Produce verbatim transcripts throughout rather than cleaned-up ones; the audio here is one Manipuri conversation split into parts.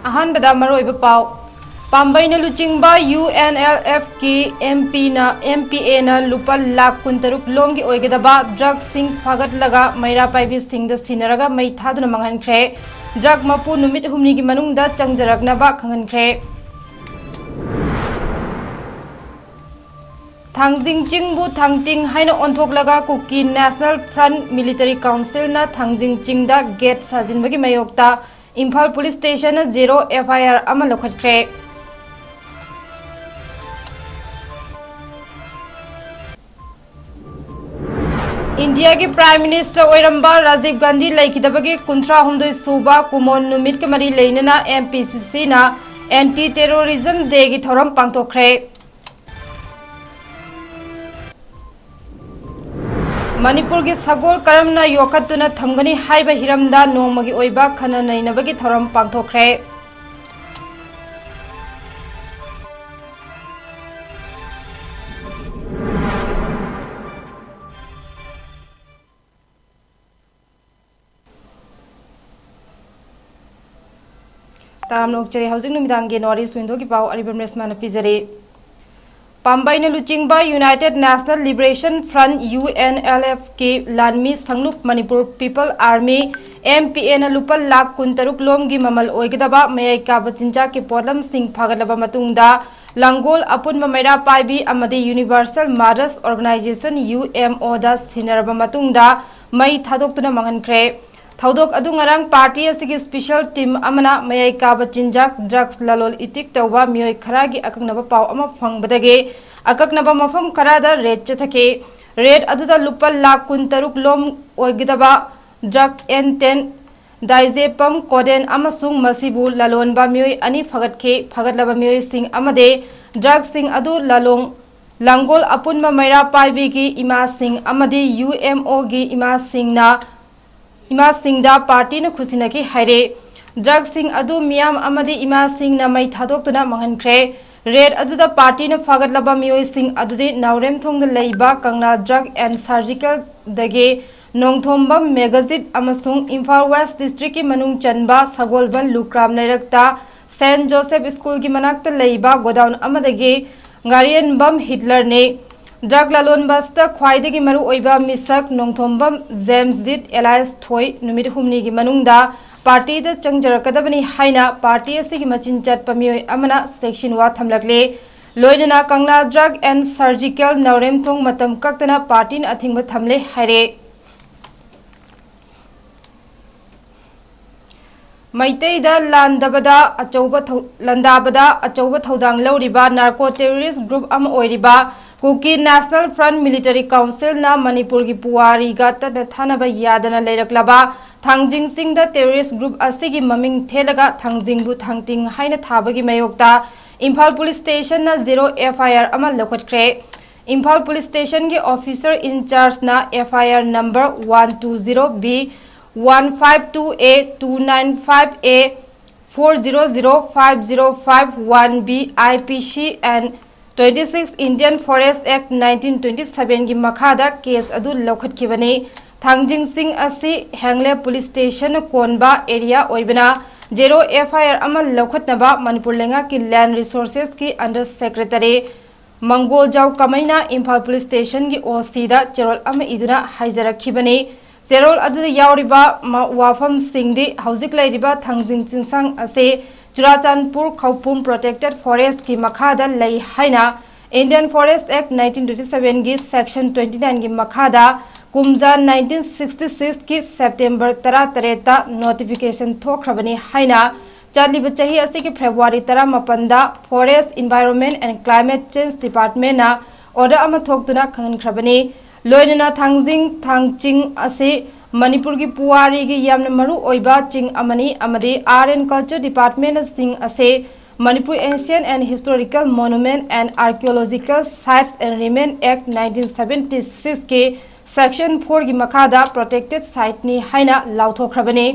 ꯑꯍꯥꯟꯕꯗ ꯃꯔꯨꯑꯣꯏꯕ ꯄꯥꯎ꯫ ꯄꯥꯝꯕꯩꯅ ꯂꯨꯆꯤꯡꯕ UNLFꯀꯤ MPꯅ, MPAꯅ ꯂꯨꯄꯥ ꯂꯥꯈ ꯀꯨꯟꯇꯔꯨꯛ ꯂꯣꯝꯒꯤ ꯑꯣꯏꯒꯗꯕ ꯗ꯭ꯔꯒꯁꯤꯡ ꯐꯥꯒꯠꯂꯒ ꯃꯩꯔꯥ ꯄꯥꯏꯕꯤꯁꯤꯡꯗ ꯁꯤꯟꯅꯔꯒ ꯃꯩ ꯊꯥꯗꯨꯅ ꯃꯥꯡꯍꯟꯈ꯭ꯔꯦ꯫ ꯗ꯭ꯔꯒ ꯃꯄꯨ ꯅꯨꯃꯤꯠ ꯍꯨꯝꯅꯤꯒꯤ ꯃꯅꯨꯡꯗ ꯆꯪꯖꯔꯛꯅꯕ ꯈꯪꯍꯟꯈ꯭ꯔꯦ꯫ ꯊꯥꯡꯖꯤꯡ ꯆꯤꯡꯕꯨ ꯊꯥꯡꯇꯤꯡ ꯍꯥꯏꯅ ꯑꯣꯟꯊꯣꯛꯂꯒ ꯀꯨꯀꯤ National Front Military Councilꯅ ꯊꯥꯡꯖꯤꯡ ꯆꯤꯡꯗ gate ꯁꯥꯖꯤꯟꯕꯒꯤ ꯃꯥꯌꯣꯛꯇ ꯏꯝꯐꯥꯜ Police Stationꯅ zero FIR ꯑꯃ ꯂꯧꯈꯠꯈ꯭ꯔꯦ꯫ ꯏꯟꯗꯤꯌꯥꯒꯤ Prime Minister ꯑꯣꯏꯔꯝꯕ ꯔꯥꯖꯤꯕ ꯒꯥꯟꯙꯤ ꯂꯩꯈꯤꯗꯕꯒꯤ ꯀꯨꯟꯊ꯭ꯔꯥ ꯍꯨꯝꯗꯣꯏ ꯁꯨꯕ ꯀꯨꯃꯣꯟ ꯅꯨꯃꯤꯠꯀ ꯃꯔꯤ ꯂꯩꯅꯅ MPCCꯅ Anti Terrorism Dayꯒꯤ ꯊꯧꯔꯝ ꯄꯥꯡꯊꯣꯛꯈ꯭ꯔꯦ꯫ ꯃꯅꯤꯄꯨꯔꯒꯤ ꯁꯒꯣꯜ ꯀꯔꯝꯅ ꯌꯣꯛꯈꯠꯇꯨꯅ ꯊꯝꯒꯅꯤ ꯍꯥꯏꯕ ꯍꯤꯔꯝꯗ ꯅꯣꯡꯃꯒꯤ ꯑꯣꯏꯕ ꯈꯟꯅ ꯅꯩꯅꯕꯒꯤ ꯊꯧꯔꯝ ꯄꯥꯡꯊꯣꯛꯈ꯭ꯔꯦ꯫ ꯇꯔꯥꯝꯅ ꯑꯣꯛꯆꯔꯤ꯫ ꯍꯧꯖꯤꯛ ꯅꯨꯃꯤꯗꯥꯡꯒꯤ ꯅꯋꯥꯔꯤ ꯁꯨꯏꯟꯗꯣꯒꯤ ꯄꯥꯎ ꯑꯔꯤꯕꯝ ꯔꯦꯁꯃꯥꯅ ꯄꯤꯖꯔꯤ꯫ ꯄꯥꯝꯕꯩꯅ ꯂꯨꯆꯤꯡꯕ United National Liberation Front, UNLFꯀꯤ ꯂꯥꯟꯃꯤ ꯁꯪꯂꯨꯞ Manipur People Army, MPAꯅ ꯂꯨꯄꯥ ꯂꯥꯈ ꯀꯨꯟꯇꯔꯨꯛ ꯂꯣꯝꯒꯤ ꯃꯃꯜ ꯑꯣꯏꯒꯗꯕ ꯃꯌꯥꯏ ꯀꯥꯕ ꯆꯤꯟꯖꯥꯛꯀꯤ ꯄꯣꯠꯂꯝꯁꯤꯡ ꯐꯥꯒꯠꯂꯕ ꯃꯇꯨꯡꯗ, ꯂꯥꯡꯒꯣꯜ ꯑꯄꯨꯟꯕ ꯃꯩꯔꯥ ꯄꯥꯏꯕꯤ ꯑꯃꯗꯤ Universal Mothers Organization, UMOꯗ ꯁꯤꯟꯅꯔꯕ ꯃꯇꯨꯡꯗ ꯃꯩ ꯊꯥꯗꯣꯛꯇꯨꯅ ꯃꯥꯡꯍꯟꯈ꯭ꯔꯦ꯫ ꯊꯧꯗꯣꯛ ꯑꯗꯨ ꯉꯔꯥꯡ party ꯑꯁꯤꯒꯤ special team ꯑꯃꯅ ꯃꯌꯥꯏ ꯀꯥꯕ ꯆꯤꯟꯖꯥꯛ, drugs ꯂꯂꯣꯜ ꯏꯇꯤꯛ ꯇꯧꯕ ꯃꯤꯑꯣꯏ ꯈꯔꯒꯤ ꯑꯀꯛꯅꯕ ꯄꯥꯎ ꯑꯃ ꯐꯪꯕꯗꯒꯤ ꯑꯀꯛꯅꯕ ꯃꯐꯝ ꯈꯔꯗ raid ꯆꯠꯊꯈꯤ꯫ Raid ꯑꯗꯨꯗ ꯂꯨꯄꯥ ꯂꯥꯈ ꯀꯨꯟꯇꯔꯨꯛ ꯂꯣꯝ ꯑꯣꯏꯒꯗꯕ drug, N ten, diazepam, codeine ꯑꯃꯁꯨꯡ ꯃꯁꯤꯕꯨ ꯂꯂꯣꯟꯕ ꯃꯤꯑꯣꯏ ꯑꯅꯤ ꯐꯒꯠꯈꯤ꯫ ꯐꯒꯠꯂꯕ ꯃꯤꯑꯣꯏꯁꯤꯡ ꯑꯃꯗꯤ drugꯁꯤꯡ ꯑꯗꯨ ꯂꯂꯣꯡ-, ꯂꯥꯡꯒꯣꯜ ꯑꯄꯨꯟꯕ ꯃꯩꯔꯥ ꯄꯥꯏꯕꯤꯒꯤ ꯏꯃꯥꯁꯤꯡ ꯑꯃꯗꯤ UMOꯒꯤ ꯏꯃꯥꯁꯤꯡꯅ, ꯏꯃꯥꯁꯤꯡꯗ partyꯅ ꯈꯨꯠꯁꯤꯟꯅꯈꯤ ꯍꯥꯏꯔꯦ꯫ Drugꯁꯤꯡ ꯑꯗꯨ ꯃꯤꯌꯥꯝ ꯑꯃꯗꯤ ꯏꯃꯥꯁꯤꯡꯅ ꯃꯩ ꯊꯥꯗꯣꯛꯇꯨꯅ ꯃꯥꯡꯍꯟꯈ꯭ꯔꯦ꯫ Raid ꯑꯗꯨꯗ partyꯅ ꯐꯥꯒꯠꯂꯕ ꯃꯤꯑꯣꯏꯁꯤꯡ ꯑꯗꯨꯗꯤ ꯅꯥꯎꯔꯦꯝꯊꯣꯡꯗ ꯂꯩꯕ ꯀꯪꯂꯥ Drug and Surgicalꯗꯒꯤ ꯅꯣꯡꯊꯣꯝꯕꯝ ꯃꯦꯒꯥꯖꯤꯠ ꯑꯃꯁꯨꯡ ꯏꯝꯐꯥꯜ ꯋꯦꯁ ꯗꯤꯁꯇ꯭ꯔꯤꯛꯀꯤ ꯃꯅꯨꯡ ꯆꯟꯕ ꯁꯒꯣꯜꯕꯟ ꯂꯨꯀ꯭ꯔꯥꯝ ꯂꯩꯔꯛꯇ ꯁꯦꯟꯠ ꯖꯣꯁꯦꯐ ꯁ꯭ꯀꯨꯜꯒꯤ ꯃꯅꯥꯛꯇ ꯂꯩꯕ ꯒꯣꯗꯥꯎꯟ ꯑꯃꯗꯒꯤ ꯉꯥꯔꯤꯌꯟꯕꯝ ꯍꯤꯠꯂꯔꯅꯤ꯫ ꯗ꯭ꯔꯒ ꯂꯂꯣꯟꯕ ꯑꯁꯤꯗ ꯈ꯭ꯋꯥꯏꯗꯒꯤ ꯃꯔꯨꯑꯣꯏꯕ ꯃꯤꯁꯛ ꯅꯣꯡꯊꯣꯝꯕꯝ ꯖꯦꯝꯁꯖꯤꯠ ꯑꯦꯂꯥꯏꯁ ꯊꯣꯏ ꯅꯨꯃꯤꯠ ꯍꯨꯝꯅꯤꯒꯤ ꯃꯅꯨꯡꯗ ꯄꯥꯔꯇꯤꯗ ꯆꯪꯖꯔꯛꯀꯗꯕꯅꯤ ꯍꯥꯏꯅ ꯄꯥꯔꯇꯤ ꯑꯁꯤꯒꯤ ꯃꯆꯤꯟ ꯆꯠꯄ ꯃꯤꯑꯣꯏ ꯑꯃꯅ ꯆꯦꯛꯁꯤꯟꯋꯥ ꯊꯝꯂꯛꯂꯦ꯫ ꯂꯣꯏꯅꯅ ꯀꯪꯂꯥ ꯗ꯭ꯔꯒ ꯑꯦꯟ ꯁꯔꯖꯤꯀꯦꯜ ꯅꯥꯎꯔꯦꯝꯊꯣꯡ ꯃꯇꯝ ꯀꯛꯇꯅ ꯄꯥꯔꯇꯤꯅ ꯑꯊꯤꯡꯕ ꯊꯝꯂꯦ ꯍꯥꯏꯔꯦ꯫ ꯃꯩꯇꯩꯗ ꯂꯥꯟꯗꯕꯗ ꯑꯆꯧꯕ ꯊꯧ-, ꯂꯥꯟꯗꯥꯕꯗ ꯑꯆꯧꯕ ꯊꯧꯗꯥꯡ ꯂꯧꯔꯤꯕ ꯅꯥꯔꯀꯣ ꯇꯦꯔꯣꯔꯤꯁ ꯒ꯭ꯔꯨꯞ ꯑꯃ ꯑꯣꯏꯔꯤꯕ ꯀꯨꯀꯤ ꯅꯦꯁꯅꯦꯜ ꯐ꯭ꯔꯟꯠ ꯃꯤꯂꯤꯇꯔꯤ ꯀꯥꯎꯟꯁꯤꯜꯅ ꯃꯅꯤꯄꯨꯔꯒꯤ ꯄꯨꯋꯥꯔꯤꯒ ꯇꯠꯅ ꯊꯥꯅꯕ ꯌꯥꯗꯅ ꯂꯩꯔꯛꯂꯕ ꯊꯥꯡꯖꯤꯡ ꯆꯤꯡꯗ ꯇꯦꯔꯣꯔꯤꯁ ꯒ꯭ꯔꯨꯞ ꯑꯁꯤꯒꯤ ꯃꯃꯤꯡ ꯊꯦꯠꯂꯒ ꯊꯥꯡꯖꯤꯡꯕꯨ ꯊꯥꯡꯇꯤꯡ ꯍꯥꯏꯅ ꯊꯥꯕꯒꯤ ꯃꯥꯌꯣꯛꯇ ꯏꯝꯐꯥꯜ ꯄꯨꯂꯤꯁ ꯁ꯭ꯇꯦꯁꯟꯅ ꯖꯦꯔꯣ ꯑꯦꯐ ꯑꯥꯏ ꯑꯥꯔ ꯑꯃ ꯂꯧꯈꯠꯈ꯭ꯔꯦ꯫ ꯏꯝꯐꯥꯜ ꯄꯨꯂꯤꯁ ꯁ꯭ꯇꯦꯁꯟꯒꯤ ꯑꯣꯐꯤꯁꯔ ꯏꯟꯆꯥꯔꯖꯅ F I R number one two zero B one five two A two nine five A four zero zero five zero five one B I P C and twenty six Indian Forest Act nineteen twenty seven ꯒꯤ ꯃꯈꯥꯗ ꯀꯦꯁ ꯑꯗꯨ ꯂꯧꯈꯠꯈꯤꯕꯅꯤ꯫ ꯊꯥꯡꯖꯤꯡꯁꯤꯡ ꯑꯁꯤ ꯍꯦꯡꯂꯦ ꯄꯨꯂꯤꯁ ꯁ꯭ꯇꯦꯁꯟꯅ ꯀꯣꯟꯕ ꯑꯦꯔꯤꯌꯥ ꯑꯣꯏꯕꯅ ꯖꯦꯔꯣ ꯑꯦꯐ ꯑꯥꯏ ꯑꯥꯔ ꯑꯃ ꯂꯧꯈꯠꯅꯕ ꯃꯅꯤꯄꯨꯔ ꯂꯩꯉꯥꯛꯀꯤ ꯂꯦꯟ ꯔꯤꯁꯣꯔꯁꯦꯁꯀꯤ ꯑꯟꯗꯔ ꯁꯦꯀ꯭ꯔꯦꯇꯔꯤ ꯃꯪꯒꯣꯜꯖꯥꯎ ꯀꯃꯩꯅ ꯏꯝꯐꯥꯜ ꯄꯨꯂꯤꯁ ꯁ꯭ꯇꯦꯁꯟꯒꯤ ꯑꯣ ꯁꯤꯗ ꯆꯦꯔꯣꯜ ꯑꯃ ꯏꯗꯨꯅ ꯍꯥꯏꯖꯔꯛꯈꯤꯕꯅꯤ꯫ ꯆꯦꯔꯣꯜ ꯑꯗꯨꯗ ꯌꯥꯎꯔꯤꯕ ꯃ-, ꯋꯥꯐꯝꯁꯤꯡꯗꯤ ꯍꯧꯖꯤꯛ ꯂꯩꯔꯤꯕ ꯊꯥꯡꯖꯤꯡ ꯆꯤꯡꯁꯥꯡ ꯑꯁꯤ ꯆꯨꯔꯥꯆꯥꯟꯄꯨꯔ ꯈꯧꯄꯨꯝ ꯄ꯭ꯔꯣꯇꯦꯛꯇꯦꯗ ꯐꯣꯔꯦꯁ꯭ꯠꯀꯤ ꯃꯈꯥꯗ ꯂꯩ ꯍꯥꯏꯅ Indian Forest Act nineteen twenty seven ꯒꯤ section twenty nine ꯒꯤ ꯃꯈꯥꯗ ꯀꯨꯝꯖꯥ nineteen sixty six ꯀꯤ ꯁꯦꯞꯇꯦꯝꯕꯔ ꯇꯔꯥꯇꯔꯦꯠꯇ ꯅꯣꯇꯤꯐꯤꯀꯦꯁꯟ ꯊꯣꯛꯈ꯭ꯔꯕꯅꯤ ꯍꯥꯏꯅ ꯆꯠꯂꯤꯕ ꯆꯍꯤ ꯑꯁꯤꯒꯤ ꯐꯦꯕ꯭ꯔꯨꯋꯥꯔꯤ ꯇꯔꯥꯃꯥꯄꯟꯗ Forest, Environment and Climate Change Department ꯅ ꯑꯣꯔꯗꯔ ꯑꯃ ꯊꯣꯛꯇꯨꯅ ꯈꯪꯍꯟꯈ꯭ꯔꯕꯅꯤ꯫ ꯂꯣꯏꯅꯅ ꯊꯥꯡꯖꯤꯡ ꯊꯥꯡꯆꯤꯡ ꯑꯁꯤ ꯃꯅꯤꯄꯨꯔꯒꯤ ꯄꯨꯋꯥꯔꯤꯒꯤ ꯌꯥꯝꯅ ꯃꯔꯨ ꯑꯣꯏꯕ ꯆꯤꯡ ꯑꯃꯅꯤ ꯑꯃꯗꯤ Art and Culture Department ꯅ ꯆꯤꯡ ꯑꯁꯤ Manipur Ancient and Historical Monument and Archaeological Sites and Remain Act nineteen seventy six ꯀꯤ section four ꯒꯤ ꯃꯈꯥꯗ protected site ꯅꯤ ꯍꯥꯏꯅ ꯂꯥꯎꯊꯣꯛꯈ꯭ꯔꯕꯅꯤ꯫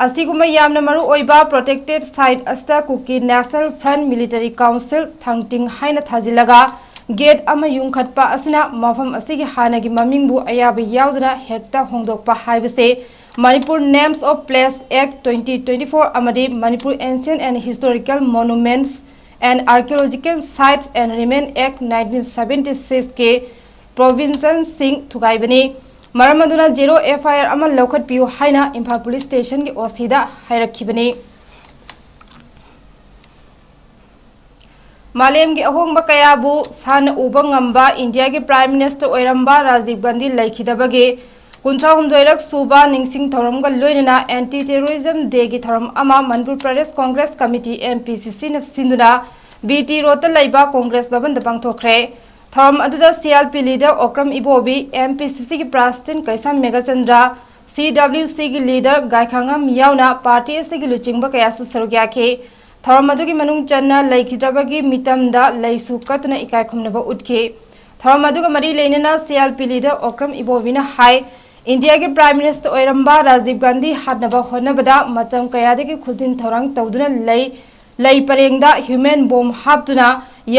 ꯑꯁꯤꯒꯨꯝꯕ ꯌꯥꯝꯅ ꯃꯔꯨ ꯑꯣꯏꯕ protected site ꯑꯁꯤꯗ ꯀꯨꯀꯤ National Front Military Council ꯊꯥꯡꯇꯤꯡ ꯍꯥꯏꯅ ꯊꯥꯖꯤꯜꯂꯒ ꯒꯦꯠ ꯑꯃ ꯌꯨꯡꯈꯠꯄ ꯑꯁꯤꯅ ꯃꯐꯝ ꯑꯁꯤꯒꯤ ꯍꯥꯟꯅꯒꯤ ꯃꯃꯤꯡꯕꯨ ꯑꯌꯥꯕ ꯌꯥꯎꯗꯅ ꯍꯦꯛꯇ ꯍꯣꯡꯗꯣꯛꯄ ꯍꯥꯏꯕꯁꯤ Manipur Names of Place Act twenty twenty-four ꯑꯃꯗꯤ Manipur Ancient and Historical Monuments and Archaeological Sites and Remain Act nineteen seventy-six ꯀꯤ ꯄ꯭ꯔꯣꯚꯤꯖꯟꯁꯤꯡ ꯊꯨꯒꯥꯏꯕꯅꯤ꯫ ꯃꯔꯝ ꯑꯗꯨꯅ ꯖꯦꯔꯣ ꯑꯦꯐ ꯑꯥꯏ ꯑꯥꯔ ꯑꯃ ꯂꯧꯈꯠꯄꯤꯌꯨ ꯍꯥꯏꯅ ꯏꯝꯐꯥꯜ ꯄꯨꯂꯤꯁ ꯁ꯭ꯇꯦꯁꯟꯒꯤ ꯑꯣ ꯁꯤꯗ ꯍꯥꯏꯔꯛꯈꯤꯕꯅꯤ꯫ ꯃꯥꯂꯦꯝꯒꯤ ꯑꯍꯣꯡꯕ ꯀꯌꯥꯕꯨ ꯁꯥꯟꯅ ꯎꯕ ꯉꯝꯕ ꯏꯟꯗꯤꯌꯥꯒꯤ ꯄ꯭ꯔꯥꯏꯝ ꯃꯤꯅꯤꯁꯇꯔ ꯑꯣꯏꯔꯝꯕ ꯔꯥꯖꯤꯕ ꯒꯥꯟꯙꯤ ꯂꯩꯈꯤꯗꯕꯒꯤ ꯀꯨꯟꯊ꯭ꯔꯥ ꯍꯨꯝꯗꯣꯏꯔꯛ ꯁꯨꯕ ꯅꯤꯡꯁꯤꯡ ꯊꯧꯔꯝꯒ ꯂꯣꯏꯅꯅ ꯑꯦꯟꯇꯤ ꯇꯦꯔꯣꯔꯤꯖꯝ ꯗꯦꯒꯤ ꯊꯧꯔꯝ ꯑꯃ Manipur Pradesh Congress committee, M P ꯁꯤ ꯁꯤꯅ ꯁꯤꯟꯗꯨꯅ ꯕꯤ ꯇꯤ ꯔꯣꯗꯇ ꯂꯩꯕ ꯀꯣꯡꯒ꯭ꯔꯦꯁ ꯚꯕꯟꯗ ꯄꯥꯡꯊꯣꯛꯈ꯭ꯔꯦ꯫ ꯊꯧꯔꯝ ꯑꯗꯨꯗ C L P leader Okram Ibobi, M P C ꯁꯤꯒꯤ ꯄ꯭ꯔꯁꯤꯗꯦꯟꯠ ꯀꯩꯁꯥꯝ ꯃꯦꯘꯆꯟꯗ꯭ꯔ, ꯁꯤ ꯗꯕ꯭ꯂꯤꯎ ꯁꯤꯒꯤ ꯂꯤꯗꯔ ꯒꯥꯏꯈꯥꯉꯝ ꯌꯥꯎꯅ ꯄꯥꯔꯇꯤ ꯑꯁꯤꯒꯤ ꯂꯨꯆꯤꯡꯕ ꯀꯌꯥꯁꯨ ꯁꯔꯨꯛ ꯌꯥꯈꯤ꯫ ꯊꯧꯔꯝ ꯑꯗꯨꯒꯤ ꯃꯅꯨꯡ ꯆꯟꯅ ꯂꯩꯈꯤꯗ꯭ꯔꯕꯒꯤ ꯃꯤꯇꯝꯗ ꯂꯩꯁꯨ ꯀꯠꯇꯨꯅ ꯏꯀꯥꯏ ꯈꯨꯝꯅꯕ ꯎꯠꯈꯤ꯫ ꯊꯧꯔꯝ ꯑꯗꯨꯒ ꯃꯔꯤ ꯂꯩꯅꯅ C L P leader Okram ꯏꯕꯣꯕꯤꯅ ꯍꯥꯏ, ꯏꯟꯗꯤꯌꯥꯒꯤ ꯄ꯭ꯔꯥꯏꯝ ꯃꯤꯅꯤꯁꯇꯔ ꯑꯣꯏꯔꯝꯕ ꯔꯥꯖꯤꯕ ꯒꯥꯟꯙꯤ ꯍꯥꯠꯅꯕ ꯍꯣꯠꯅꯕꯗ ꯃꯇꯝ ꯀꯌꯥꯗꯒꯤ ꯈꯨꯖꯤꯟ ꯊꯧꯔꯥꯡ ꯇꯧꯗꯨꯅ ꯂꯩ, ꯂꯩ ꯄꯔꯦꯡꯗ ꯍ꯭ꯌꯨꯃꯦꯟ ꯕꯣꯝ ꯍꯥꯞꯇꯨꯅ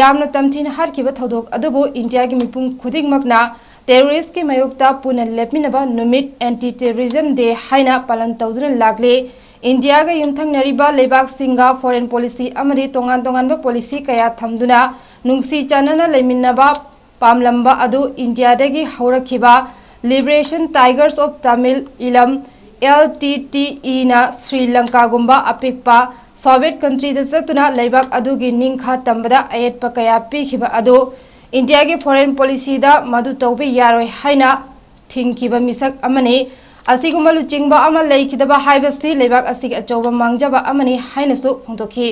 ꯌꯥꯝꯅ ꯇꯝꯊꯤꯅ ꯍꯥꯠꯈꯤꯕ ꯊꯧꯗꯣꯛ ꯑꯗꯨꯕꯨ ꯏꯟꯗꯤꯌꯥꯒꯤ ꯃꯤꯄꯨꯝ ꯈꯨꯗꯤꯡꯃꯛꯅ ꯇꯦꯔꯣꯔꯤꯁꯀꯤ ꯃꯥꯌꯣꯛꯇ ꯄꯨꯟꯅ ꯂꯦꯞꯃꯤꯟꯅꯕ ꯅꯨꯃꯤꯠ, ꯑꯦꯟꯇꯤ ꯇꯦꯔꯣꯔꯤꯖꯝ ꯗꯦ ꯍꯥꯏꯅ ꯄꯥꯂꯟ ꯇꯧꯗꯨꯅ ꯂꯥꯛꯂꯤ꯫ ꯏꯟꯗꯤꯌꯥꯒ ꯌꯨꯝꯊꯪꯅꯔꯤꯕ ꯂꯩꯕꯥꯛꯁꯤꯡꯒ ꯐꯣꯔꯦꯟ ꯄꯣꯂꯤꯁꯤ ꯑꯃꯗꯤ ꯇꯣꯉꯥꯟ ꯇꯣꯉꯥꯟꯕ ꯄꯣꯂꯤꯁꯤ ꯀꯌꯥ ꯊꯝꯗꯨꯅ ꯅꯨꯡꯁꯤ ꯆꯥꯟꯅꯅ ꯂꯩꯃꯤꯟꯅꯕ ꯄꯥꯝꯂꯝꯕ ꯑꯗꯨ ꯏꯟꯗꯤꯌꯥꯗꯒꯤ ꯍꯧꯔꯛꯈꯤꯕ Liberation Tigers of Tamil Eelam, L T T ꯏꯅ ꯁ꯭ꯔꯤ ꯂꯪꯀꯥꯒꯨꯝꯕ ꯑꯄꯤꯛꯄ ꯁꯣꯚꯤꯌꯦꯠ ꯀꯟꯇ꯭ꯔꯤꯗ ꯆꯠꯇꯨꯅ ꯂꯩꯕꯥꯛ ꯑꯗꯨꯒꯤ ꯅꯤꯡꯈꯥ ꯇꯝꯕꯗ ꯑꯌꯦꯠꯄ ꯀꯌꯥ ꯄꯤꯈꯤꯕ ꯑꯗꯨ ꯏꯟꯗꯤꯌꯥꯒꯤ ꯐꯣꯔꯦꯟ ꯄꯣꯂꯤꯁꯤꯗ ꯃꯗꯨ ꯇꯧꯕ ꯌꯥꯔꯣꯏ ꯍꯥꯏꯅ ꯊꯤꯡꯈꯤꯕ ꯃꯤꯁꯛ ꯑꯃꯅꯤ꯫ ꯑꯁꯤꯒꯨꯝꯕ ꯂꯨꯆꯤꯡꯕ ꯑꯃ ꯂꯩꯈꯤꯗꯕ ꯍꯥꯏꯕꯁꯤ ꯂꯩꯕꯥꯛ ꯑꯁꯤꯒꯤ ꯑꯆꯧꯕ ꯃꯥꯡꯖꯕ ꯑꯃꯅꯤ ꯍꯥꯏꯅꯁꯨ ꯐꯣꯡꯗꯣꯛꯈꯤ꯫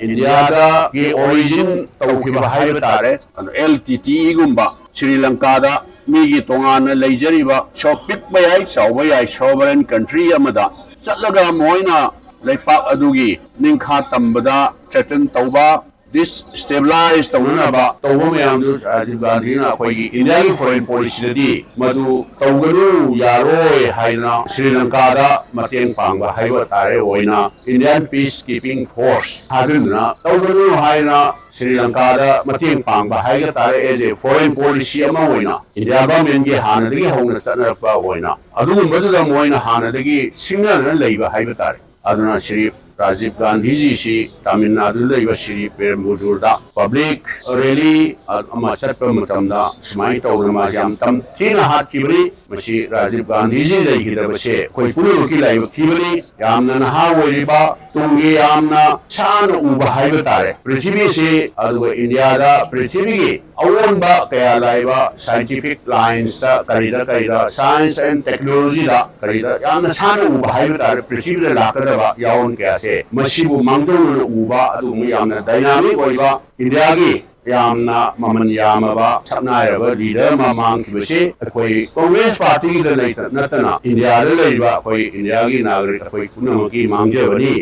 ꯏꯟꯗꯤꯌꯥꯗꯒꯤ ꯑꯣꯔꯤꯖꯤꯟ ꯇꯧꯈꯤꯕ ꯍꯥꯏꯕ ꯇꯥꯔꯦ꯫ ꯑꯗꯣ ꯑꯦꯜ ꯇꯤ ꯇꯤ ꯏꯒꯨꯝꯕ ꯁ꯭ꯔꯤ ꯂꯪꯀꯥꯗ ꯃꯤꯒꯤ ꯇꯣꯉꯥꯟꯅ ꯂꯩꯖꯔꯤꯕ ꯁꯣ ꯄꯤꯛꯄ ꯌꯥꯏ, ꯆꯥꯎꯕ ꯌꯥꯏ, ꯁꯣꯚꯔꯦꯟ ꯀꯟꯇ꯭ꯔꯤ ꯑꯃꯗ ꯆꯠꯂꯒ ꯃꯣꯏꯅ ꯂꯩꯄꯥꯛ ꯑꯗꯨꯒꯤ ꯅꯤꯡꯈꯥ ꯇꯝꯕꯗ ꯊ꯭ꯔꯦꯇꯟ ꯇꯧꯕ, ꯗꯤꯁ ꯁ꯭ꯇꯦꯕꯤꯂꯥꯏꯁ ꯇꯧꯅꯅꯕ ꯇꯧꯕ ꯃꯌꯥꯝꯗꯨ ꯔꯥꯖꯤꯕ ꯒꯥꯟꯙꯤꯅ ꯑꯩꯈꯣꯏꯒꯤ ꯏꯟꯗꯤꯌꯥꯒꯤ ꯐꯣꯔꯦꯟ ꯄꯣꯂꯤꯁꯤꯗꯗꯤ ꯃꯗꯨ ꯇꯧꯒꯅꯨ, ꯌꯥꯔꯣꯏ ꯍꯥꯏꯗꯅ ꯁ꯭ꯔꯤ ꯂꯪꯀꯥꯗ ꯃꯇꯦꯡ ꯄꯥꯡꯕ ꯍꯥꯏꯕ ꯇꯥꯔꯦ ꯑꯣꯏꯅ ꯏꯟꯗꯤꯌꯥꯟ ꯄꯤꯁ ꯀꯤꯄꯤꯡ ꯐꯣꯔꯁ ꯊꯥꯖꯤꯟꯗꯨꯅ ꯇꯧꯒꯅꯨ ꯍꯥꯏꯅ ꯁ꯭ꯔꯤ ꯂꯪꯀꯥꯗ ꯃꯇꯦꯡ ꯄꯥꯡꯕ ꯍꯥꯏꯕ ꯇꯥꯔꯦ꯫ ꯑꯦꯖ ꯑꯦ ꯐꯣꯔꯦꯟ ꯄꯣꯂꯤꯁꯤ ꯑꯃ ꯑꯣꯏꯅ ꯏꯟꯗꯤꯌꯥ ꯒꯚꯔꯟꯃꯦꯟꯒꯤ ꯍꯥꯟꯅꯗꯒꯤ ꯍꯧꯅ ꯆꯠꯅꯔꯛꯄ ꯑꯣꯏꯅ ꯑꯗꯨꯒꯨꯝꯕꯗꯨꯗ ꯃꯣꯏꯅ ꯍꯥꯟꯅꯗꯒꯤ ꯁꯤꯡꯅꯗꯨꯅ ꯂꯩꯕ ꯍꯥꯏꯕ ꯇꯥꯔꯦ꯫ ꯑꯗꯨꯅ ꯁ꯭ꯔꯤ ꯔꯥꯖꯤꯕ ꯒꯥꯟꯙꯤꯖꯤꯁꯤ ꯇꯥꯃꯤꯜ ꯅꯥꯗꯨꯗ ꯂꯩꯕ ꯁ꯭ꯔꯤ ꯄꯦꯔꯝꯕꯨꯗꯨꯔꯗ ꯄꯕ꯭ꯂꯤꯛ ꯔꯦꯂꯤ ꯑꯃ ꯆꯠꯄ ꯃꯇꯝꯗ ꯁꯨꯃꯥꯏꯅ ꯇꯧꯗꯅ ꯃꯥꯁꯤ ꯌꯥꯝ ꯇꯝꯊꯤꯅ ꯍꯥꯠꯈꯤꯕꯅꯤ꯫ ꯃꯁꯤ ꯔꯥꯖꯤꯕ ꯒꯥꯟꯙꯤꯖꯤ ꯂꯩꯈꯤꯗꯕꯁꯦ ꯑꯩꯈꯣꯏ ꯄꯨꯝꯅꯃꯛꯀꯤ ꯂꯥꯏꯕꯛ ꯊꯤꯕꯅꯤ꯫ ꯌꯥꯝꯅ ꯅꯍꯥ ꯑꯣꯏꯔꯤꯕ, ꯇꯨꯡꯒꯤ ꯌꯥꯝꯅ ꯁꯥꯟꯅ ꯎꯕ ꯍꯥꯏꯕ ꯇꯥꯔꯦ ꯄ꯭ꯔꯤꯊꯤꯕꯤꯁꯤ, ꯑꯗꯨꯒ ꯏꯟꯗꯤꯌꯥꯗ ꯄ꯭ꯔꯤꯊꯤꯕꯤꯒꯤ ꯑꯑꯣꯟꯕ ꯀꯌꯥ ꯂꯥꯛꯏꯕ ꯁꯥꯏꯟꯇꯤꯐꯤꯛ ꯂꯥꯏꯟꯁꯇ, ꯀꯔꯤꯗ ꯀꯔꯤꯗ, ꯁꯥꯏꯟꯁ ꯑꯦꯟ ꯇꯦꯛꯅꯣꯂꯣꯖꯤꯗ ꯀꯔꯤꯗ ꯌꯥꯝꯅ ꯁꯥꯟꯅ ꯎꯕ ꯍꯥꯏꯕ ꯇꯥꯔꯦ꯫ ꯄ꯭ꯔꯤꯊꯤꯕꯤꯗ ꯂꯥꯛꯀꯗꯕ ꯌꯥꯑꯣꯟ ꯀꯌꯥꯁꯦ ꯃꯁꯤꯕꯨ ꯃꯥꯡꯖꯧꯅꯅ ꯎꯕ, ꯑꯗꯨꯒꯨꯝꯕ ꯌꯥꯝꯅ ꯗꯥꯏꯅꯥꯃꯤꯛ ꯑꯣꯏꯕ, ꯏꯟꯗꯤꯌꯥꯒꯤ ꯌꯥꯝꯅ ꯃꯃꯜ ꯌꯥꯝꯃꯕ ꯁꯛꯅꯥꯏꯔꯕ ꯂꯤꯗꯔ ꯑꯃ ꯃꯥꯡꯈꯤꯕꯁꯤ ꯑꯩꯈꯣꯏ ꯀꯣꯡꯒ꯭ꯔꯦꯁ ꯄꯥꯔꯇꯤꯒꯤꯗ ꯂꯩꯇ ꯅꯠꯇꯅ ꯏꯟꯗꯤꯌꯥꯗ ꯂꯩꯔꯤꯕ ꯑꯩꯈꯣꯏ ꯏꯟꯗꯤꯌꯥꯒꯤ ꯅꯥꯒꯔꯤꯛ ꯑꯩꯈꯣꯏ ꯄꯨꯝꯅꯃꯛꯀꯤ ꯃꯥꯡꯖꯕꯅꯤ꯫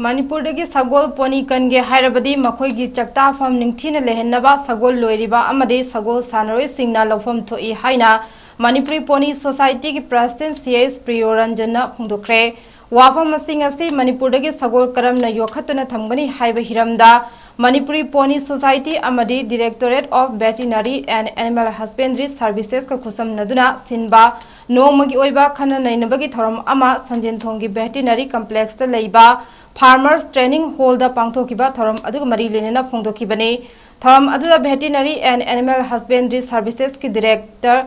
ꯃꯅꯤꯄꯨꯔꯗꯒꯤ ꯁꯒꯣꯜ ꯄꯣꯅꯤ ꯀꯟꯒꯦ ꯍꯥꯏꯔꯕꯗꯤ ꯃꯈꯣꯏꯒꯤ ꯆꯥꯛꯇꯥꯐꯝ ꯅꯤꯡꯊꯤꯅ ꯂꯩꯍꯟꯅꯕ ꯁꯒꯣꯜ ꯂꯣꯏꯔꯤꯕ ꯑꯃꯗꯤ ꯁꯒꯣꯜ ꯁꯥꯟꯅꯔꯣꯏꯁꯤꯡꯅ ꯂꯧꯐꯝ ꯊꯣꯛꯏ ꯍꯥꯏꯅ Manipuri pony ꯁꯣꯁꯥꯏꯇꯤꯒꯤ president C S ꯄ꯭ꯔꯤꯌꯣꯔꯟꯖꯟꯅ ꯐꯣꯡꯗꯣꯛꯈ꯭ꯔꯦ꯫ ꯋꯥꯐꯝ ꯑꯁꯤ ꯉꯁꯤ ꯃꯅꯤꯄꯨꯔꯗꯒꯤ ꯁꯒꯣꯜ ꯀꯔꯝꯅ ꯌꯣꯛꯈꯠꯇꯨꯅ ꯊꯝꯒꯅꯤ ꯍꯥꯏꯕ ꯍꯤꯔꯝꯗ ꯃꯅꯤꯄꯨꯔꯤ ꯄꯣꯅꯤ ꯁꯣꯁꯥꯏꯇꯤ ꯑꯃꯗꯤ Directorate of Veterinary and Animal Husbandry Servicesꯀ ꯈꯨꯠꯁꯝꯅꯗꯨꯅ ꯁꯤꯟꯕ ꯅꯣꯡꯃꯒꯤ ꯑꯣꯏꯕ ꯈꯟꯅ ꯅꯩꯅꯕꯒꯤ ꯊꯧꯔꯝ ꯑꯃ ꯁꯟꯖꯦꯟꯊꯣꯡꯒꯤ ꯚꯦꯇꯤꯅꯔꯤ ꯀꯝꯄ꯭ꯂꯦꯛꯁꯇ ꯂꯩꯕ ꯐꯥꯔꯃꯔꯁ ꯇ꯭ꯔꯦꯅꯤꯡ ꯍꯣꯜꯗ ꯄꯥꯡꯊꯣꯛꯈꯤꯕ ꯊꯧꯔꯝ ꯑꯗꯨꯒ ꯃꯔꯤ ꯂꯩꯅꯅ ꯐꯣꯡꯗꯣꯛꯈꯤꯕꯅꯤ꯫ ꯊꯧꯔꯝ ꯑꯗꯨꯗ Veterinary and Animal Husbandry Servicesꯀꯤ Director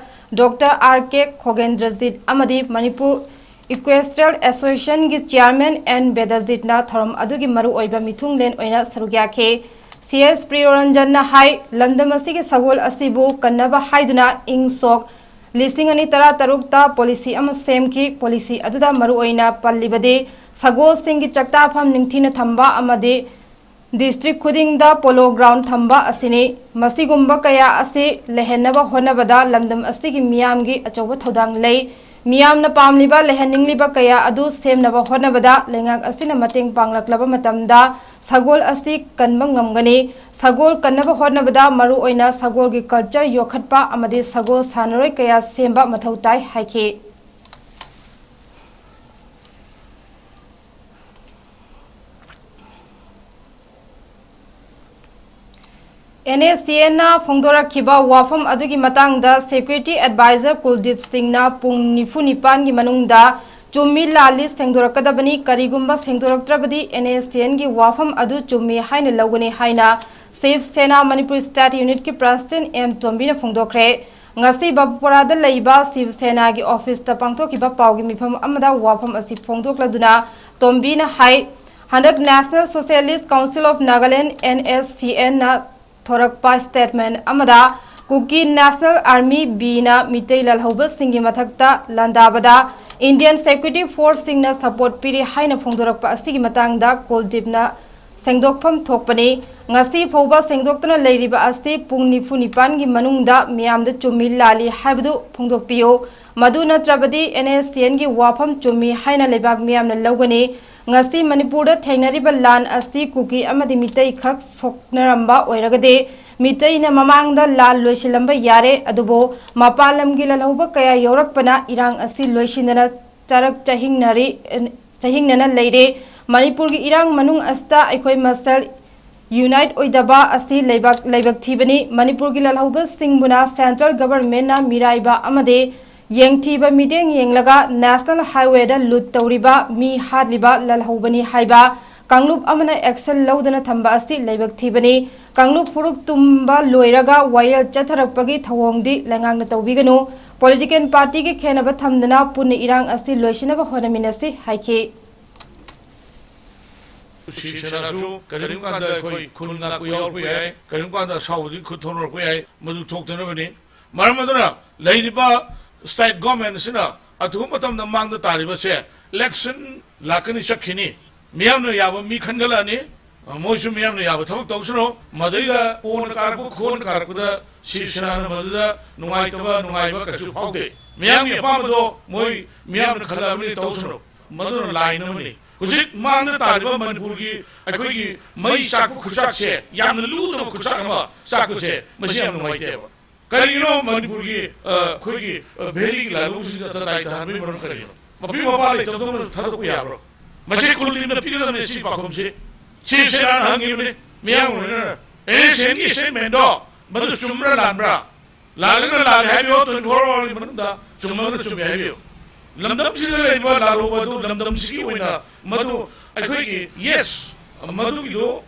Doctor R K ꯈꯣꯒꯦꯟꯗ꯭ꯔꯖꯤꯠ ꯑꯃꯗꯤ ꯃꯅꯤꯄꯨꯔ Equestrian Associationꯒꯤ Chairman N ꯕꯦꯗꯖꯤꯠꯅ ꯊꯧꯔꯝ ꯑꯗꯨꯒꯤ ꯃꯔꯨꯑꯣꯏꯕ ꯃꯤꯊꯨꯡꯂꯦꯟ ꯑꯣꯏꯅ ꯁꯔꯨꯛ ꯌꯥꯈꯤ꯫ ꯁꯤ ꯑꯦꯁ ꯄ꯭ꯔꯤꯌꯣꯔꯟꯖꯟꯅ ꯍꯥꯏ, ꯂꯝꯗꯝ ꯑꯁꯤꯒꯤ ꯁꯒꯣꯜ ꯑꯁꯤꯕꯨ ꯀꯟꯅꯕ ꯍꯥꯏꯗꯨꯅ ꯏꯪ ꯁꯣꯛ ꯂꯤꯁꯤꯡ ꯑꯅꯤ ꯇꯔꯥꯇꯔꯨꯛꯇ ꯄꯣꯂꯤꯁꯤ ꯑꯃ ꯁꯦꯝꯈꯤ꯫ ꯄꯣꯂꯤꯁꯤ ꯑꯗꯨꯗ ꯃꯔꯨꯑꯣꯏꯅ ꯄꯜꯂꯤꯕꯗꯤ ꯁꯒꯣꯜꯁꯤꯡꯒꯤ ꯆꯥꯛꯇꯥꯐꯝ ꯅꯤꯡꯊꯤꯅ ꯊꯝꯕ ꯑꯃꯗꯤ ꯗꯤꯁꯇ꯭ꯔꯤꯛ ꯈꯨꯗꯤꯡꯗ ꯄꯣꯂꯣ ꯒ꯭ꯔꯥꯎꯟ ꯊꯝꯕ ꯑꯁꯤꯅꯤ꯫ ꯃꯁꯤꯒꯨꯝꯕ ꯀꯌꯥ ꯑꯁꯤ ꯂꯩꯍꯟꯅꯕ ꯍꯣꯠꯅꯕꯗ ꯂꯝꯗꯝ ꯑꯁꯤꯒꯤ ꯃꯤꯌꯥꯝꯒꯤ ꯑꯆꯧꯕ ꯊꯧꯗꯥꯡ ꯂꯩ꯫ ꯃꯤꯌꯥꯝꯅ ꯄꯥꯝꯂꯤꯕ, ꯂꯩꯍꯟꯅꯤꯡꯂꯤꯕ ꯀꯌꯥ ꯑꯗꯨ ꯁꯦꯝꯅꯕ ꯍꯣꯠꯅꯕꯗ ꯂꯩꯉꯥꯛ ꯑꯁꯤꯅ ꯃꯇꯦꯡ ꯄꯥꯡꯂꯛꯂꯕ ꯃꯇꯝꯗ ꯁꯒꯣꯜ ꯑꯁꯤ ꯀꯟꯕ ꯉꯝꯒꯅꯤ꯫ ꯁꯒꯣꯜ ꯀꯟꯅꯕ ꯍꯣꯠꯅꯕꯗ ꯃꯔꯨꯑꯣꯏꯅ ꯁꯒꯣꯜꯒꯤ culture ꯌꯣꯛꯈꯠꯄ ꯑꯃꯗꯤ ꯁꯒꯣꯜ ꯁꯥꯟꯅꯔꯣꯏ ꯀꯌꯥ ꯁꯦꯝꯕ ꯃꯊꯧ ꯇꯥꯏ ꯍꯥꯏꯈꯤ꯫ NSCNꯅ ꯐꯣꯡꯗꯣꯔꯛꯈꯤꯕ ꯋꯥꯐꯝ ꯑꯗꯨꯒꯤ ꯃꯇꯥꯡꯗ Security Advisor ꯀꯨꯜꯗꯤꯞ ꯁꯤꯡꯅ ꯄꯨꯡ ꯅꯤꯐꯨ ꯅꯤꯄꯥꯟꯒꯤ ꯃꯅꯨꯡꯗ ꯆꯨꯝꯃꯤ ꯂꯥꯜꯂꯤ ꯁꯦꯡꯗꯣꯔꯛꯀꯗꯕꯅꯤ, ꯀꯔꯤꯒꯨꯝꯕ ꯁꯦꯡꯗꯣꯔꯛꯇ꯭ꯔꯕꯗꯤ NSCNꯒꯤ ꯋꯥꯐꯝ ꯑꯗꯨ ꯆꯨꯝꯃꯤ ꯍꯥꯏꯅ ꯂꯧꯒꯅꯤ ꯍꯥꯏꯅ ꯁꯤꯕ ꯁꯦꯅꯥ ꯃꯅꯤꯄꯨꯔ State Unitꯀꯤ President ꯑꯦꯝ ꯇꯣꯝꯕꯤꯅ ꯐꯣꯡꯗꯣꯛꯈ꯭ꯔꯦ꯫ ꯉꯁꯤ ꯕꯥꯕꯨꯄꯨꯔꯥꯗ ꯂꯩꯕ ꯁꯤꯕ ꯁꯦꯅꯥꯒꯤ officeꯇ ꯄꯥꯡꯊꯣꯛꯈꯤꯕ ꯄꯥꯎꯒꯤ ꯃꯤꯐꯝ ꯑꯃꯗ ꯋꯥꯐꯝ ꯑꯁꯤ ꯐꯣꯡꯗꯣꯛꯂꯗꯨꯅ ꯇꯣꯝꯕꯤꯅ ꯍꯥꯏ, ꯍꯟꯗꯛ National Socialist Council of Nagaland, NSCNꯅ ꯊꯣꯔꯛꯄ statement ꯑꯃꯗ ꯀꯨꯀꯤ National Army, ꯕꯤꯅ ꯃꯤꯇꯩ ꯂꯥꯜꯍꯧꯕꯁꯤꯡꯒꯤ ꯃꯊꯛꯇ ꯂꯥꯟꯗꯥꯕꯗ Indian Security Forceꯁꯤꯡꯅ support ꯄꯤꯔꯤ ꯍꯥꯏꯅ ꯐꯣꯡꯗꯣꯔꯛꯄ ꯑꯁꯤꯒꯤ ꯃꯇꯥꯡꯗ ꯀꯨꯜꯗꯤꯞꯅ ꯁꯦꯡꯗꯣꯛꯐꯝ ꯊꯣꯛꯄꯅꯤ꯫ ꯉꯁꯤ ꯐꯥꯎꯕ ꯁꯦꯡꯗꯣꯛꯇꯅ ꯂꯩꯔꯤꯕ ꯑꯁꯤ ꯄꯨꯡ ꯅꯤꯐꯨ ꯅꯤꯄꯥꯟꯒꯤ ꯃꯅꯨꯡꯗ ꯃꯤꯌꯥꯝꯗ ꯆꯨꯝꯃꯤ ꯂꯥꯜꯂꯤ ꯍꯥꯏꯕꯗꯨ ꯐꯣꯡꯗꯣꯛꯄꯤꯌꯨ꯫ ꯃꯗꯨ ꯅꯠꯇ꯭ꯔꯕꯗꯤ NSCNꯒꯤ ꯋꯥꯐꯝ ꯆꯨꯝꯃꯤ ꯍꯥꯏꯅ ꯂꯩꯕꯥꯛ ꯃꯤꯌꯥꯝꯅ ꯂꯧꯒꯅꯤ꯫ ꯉꯁꯤ ꯃꯅꯤꯄꯨꯔꯗ ꯊꯦꯡꯅꯔꯤꯕ ꯂꯥꯟ ꯑꯁꯤ ꯀꯨꯀꯤ ꯑꯃꯗꯤ ꯃꯤꯇꯩ ꯈꯛ ꯁꯣꯛꯅꯔꯝꯕ ꯑꯣꯏꯔꯒꯗꯤ ꯃꯤꯇꯩꯅ ꯃꯃꯥꯡꯗ ꯂꯥꯟ ꯂꯣꯏꯁꯤꯜꯂꯝꯕ ꯌꯥꯔꯦ꯫ ꯑꯗꯨꯕꯨ ꯃꯄꯥꯟ ꯂꯝꯒꯤ ꯂꯥꯜꯍꯧꯕ ꯀꯌꯥ ꯌꯥꯎꯔꯛꯄꯅ ꯏꯔꯥꯡ ꯑꯁꯤ ꯂꯣꯏꯁꯤꯟꯗꯅ ꯆꯔꯛ ꯆꯍꯤꯡꯅꯔꯤ, ꯆꯍꯤꯡꯅꯅ ꯂꯩꯔꯦ꯫ ꯃꯅꯤꯄꯨꯔꯒꯤ ꯏꯔꯥꯡ ꯃꯅꯨꯡ ꯑꯁꯤꯗ ꯑꯩꯈꯣꯏ ꯃꯁꯦꯜ unite ꯑꯣꯏꯗꯕ ꯑꯁꯤ ꯂꯩꯕꯥꯛ, ꯂꯥꯏꯕꯛ ꯊꯤꯕꯅꯤ꯫ ꯃꯅꯤꯄꯨꯔꯒꯤ ꯂꯥꯜꯍꯧꯕꯁꯤꯡꯕꯨꯅ central governmentꯅ ꯃꯤꯔꯥꯏꯕ ꯑꯃꯗꯤ ꯌꯦꯡꯊꯤꯕ ꯃꯤꯠꯌꯦꯡ ꯌꯦꯡꯂꯒ National Highwayꯗ ꯂꯨꯠ ꯇꯧꯔꯤꯕ, ꯃꯤ ꯍꯥꯠꯂꯤꯕ ꯂꯥꯜꯍꯧꯕꯅꯤ ꯍꯥꯏꯕ ꯀꯥꯡꯂꯨꯞ ꯑꯃꯅ action ꯂꯧꯗꯅ ꯊꯝꯕ ꯑꯁꯤ ꯂꯥꯏꯕꯛ ꯊꯤꯕꯅꯤ꯫ ꯀꯥꯡꯂꯨꯞ ꯐꯨꯔꯨꯞ ꯇꯨꯝꯕ ꯂꯣꯏꯔꯒ ꯋꯥꯌꯦꯜ ꯆꯠꯊꯔꯛꯄꯒꯤ ꯊꯧꯑꯣꯡꯗꯤ ꯂꯩꯉꯥꯛꯅ ꯇꯧꯕꯤꯒꯅꯨ꯫ Political partyꯒꯤ ꯈꯦꯟꯅꯕ ꯊꯝꯗꯅ ꯄꯨꯟꯅ ꯏꯔꯥꯡ ꯑꯁꯤ ꯂꯣꯏꯁꯤꯟꯅꯕ ꯍꯣꯠꯅꯃꯤꯟꯅꯁꯤ ꯍꯥꯏꯈꯤ꯫ ꯁꯤꯕ ꯁꯦꯅꯥꯁꯨ ꯀꯔꯤꯒꯨꯝꯕ ꯀꯥꯟꯗ ꯑꯩꯈꯣꯏ ꯈꯨꯟ ꯉꯥꯛꯄ ꯌꯥꯎꯔꯛꯄ ꯌꯥꯏ, ꯀꯔꯤꯒꯨꯝꯕ ꯀꯥꯟꯗ ꯑꯁꯥꯎꯕꯗꯨꯒꯤ ꯈꯨꯠ ꯊꯣꯛꯅꯔꯛꯄ ꯌꯥꯏ, ꯃꯗꯨ ꯊꯣꯛꯇꯅꯕꯅꯤ꯫ ꯃꯔꯝ ꯑꯗꯨꯅ ꯂꯩꯔꯤꯕ state government ꯑꯁꯤꯅ ꯑꯊꯨꯕ ꯃꯇꯝꯗ ꯃꯥꯡꯗ ꯇꯥꯔꯤꯕꯁꯦ election ꯂꯥꯛꯀꯅꯤ ꯆꯠꯈꯤꯅꯤ, ꯃꯤꯌꯥꯝꯅ ꯌꯥꯕ ꯃꯤ ꯈꯟꯒꯠꯂꯛꯑꯅꯤ, ꯃꯣꯏꯁꯨ ꯃꯤꯌꯥꯝꯅ ꯌꯥꯕ ꯊꯕꯛ ꯇꯧꯁꯅꯨ꯫ ꯃꯗꯩꯗ ꯀꯣꯟꯅ ꯀꯥꯔꯛꯄ ꯈꯣꯟꯅ ꯀꯥꯔꯛꯄꯗ ꯁꯤꯕ ꯁꯦꯅꯥꯅ ꯃꯗꯨꯗ ꯅꯨꯡꯉꯥꯏꯇꯕ ꯅꯨꯡꯉꯥꯏꯕ ꯀꯩꯁꯨ ꯐꯥꯎꯗꯦ꯫ ꯃꯤꯌꯥꯝꯒꯤ ꯑꯄꯥꯝꯕꯗꯣ ꯃꯣꯏ ꯃꯤꯌꯥꯝꯅ ꯈꯜꯂꯛꯑꯕꯅꯤ ꯇꯧꯁꯅꯨ꯫ ꯃꯗꯨꯅ ꯂꯥꯏꯟ ꯑꯃꯅꯤ꯫ ꯍꯧꯖꯤꯛ ꯃꯥꯡꯗ ꯇꯥꯔꯤꯕ ꯃꯅꯤꯄꯨꯔꯒꯤ ꯑꯩꯈꯣꯏꯒꯤ ꯃꯩ ꯆꯥꯛꯄ ꯈꯨꯠꯆꯥꯛꯁꯦ, ꯌꯥꯝꯅ ꯂꯨꯗꯕ ꯈꯨꯠꯆꯥꯛ ꯑꯃ ꯆꯥꯛꯄꯁꯦ, ꯃꯁꯤ ꯌꯥꯝ ꯅꯨꯡꯉꯥꯏꯇꯦꯕ꯫ ꯀꯔꯤꯒꯤꯅꯣ ꯃꯅꯤꯄꯨꯔꯒꯤ, ꯑ, ꯑꯩꯈꯣꯏꯒꯤ, ꯑ, ꯚꯦꯂꯤꯒꯤ ꯂꯥꯂꯣꯡꯁꯤꯡꯗ ꯇꯇꯥꯏ ꯇꯥꯍꯟꯕꯒꯤ ꯃꯔꯝ ꯀꯔꯤꯒꯤꯅꯣ? ꯃꯄꯤ ꯃꯄꯥ ꯂꯩꯇꯕꯗꯧꯅ ꯊꯥꯗꯣꯛꯄ ꯌꯥꯕ꯭ꯔꯣ? ꯃꯁꯤ ꯀꯨꯜꯗꯤꯞꯅ ꯄꯤꯒꯗꯕꯅꯤ ꯁꯤ ꯄꯥꯎꯈꯨꯝꯁꯤ꯫ ꯁꯤꯕ ꯁꯦꯅꯥꯅ ꯍꯪꯉꯤꯕꯅꯤ ꯃꯤꯌꯥꯝ ꯑꯣꯏꯅ꯫ ꯑꯦꯟ ꯑꯦꯁ ꯑꯦꯟꯒꯤ ꯁ꯭ꯇꯦꯠꯃꯦꯟꯗꯣ ꯃꯗꯨ ꯆꯨꯝꯕ꯭ꯔꯥ ꯂꯥꯟꯕ꯭ꯔꯥ? ꯂꯥꯜꯂꯒꯅ ꯂꯥꯜꯂꯦ ꯍꯥꯏꯕꯤꯌꯨ, ꯇ꯭ꯋꯦꯟꯇꯤ ꯐꯣꯔ ꯑꯋꯥꯔꯒꯤ ꯃꯅꯨꯡꯗ ꯆꯨꯝꯃꯒꯅ ꯆꯨꯝꯃꯦ ꯍꯥꯏꯕꯤꯌꯨ꯫ ꯂꯝꯗꯝꯁꯤꯗ ꯂꯩꯔꯤꯕ ꯂꯥꯜꯍꯧꯕ ꯑꯗꯨ ꯂꯝꯗꯝꯁꯤꯒꯤ ꯑꯣꯏꯅ ꯃꯗꯨ ꯑꯩꯈꯣꯏꯒꯤ, ꯌꯦꯁ, ꯃꯗꯨꯒꯤꯗꯨ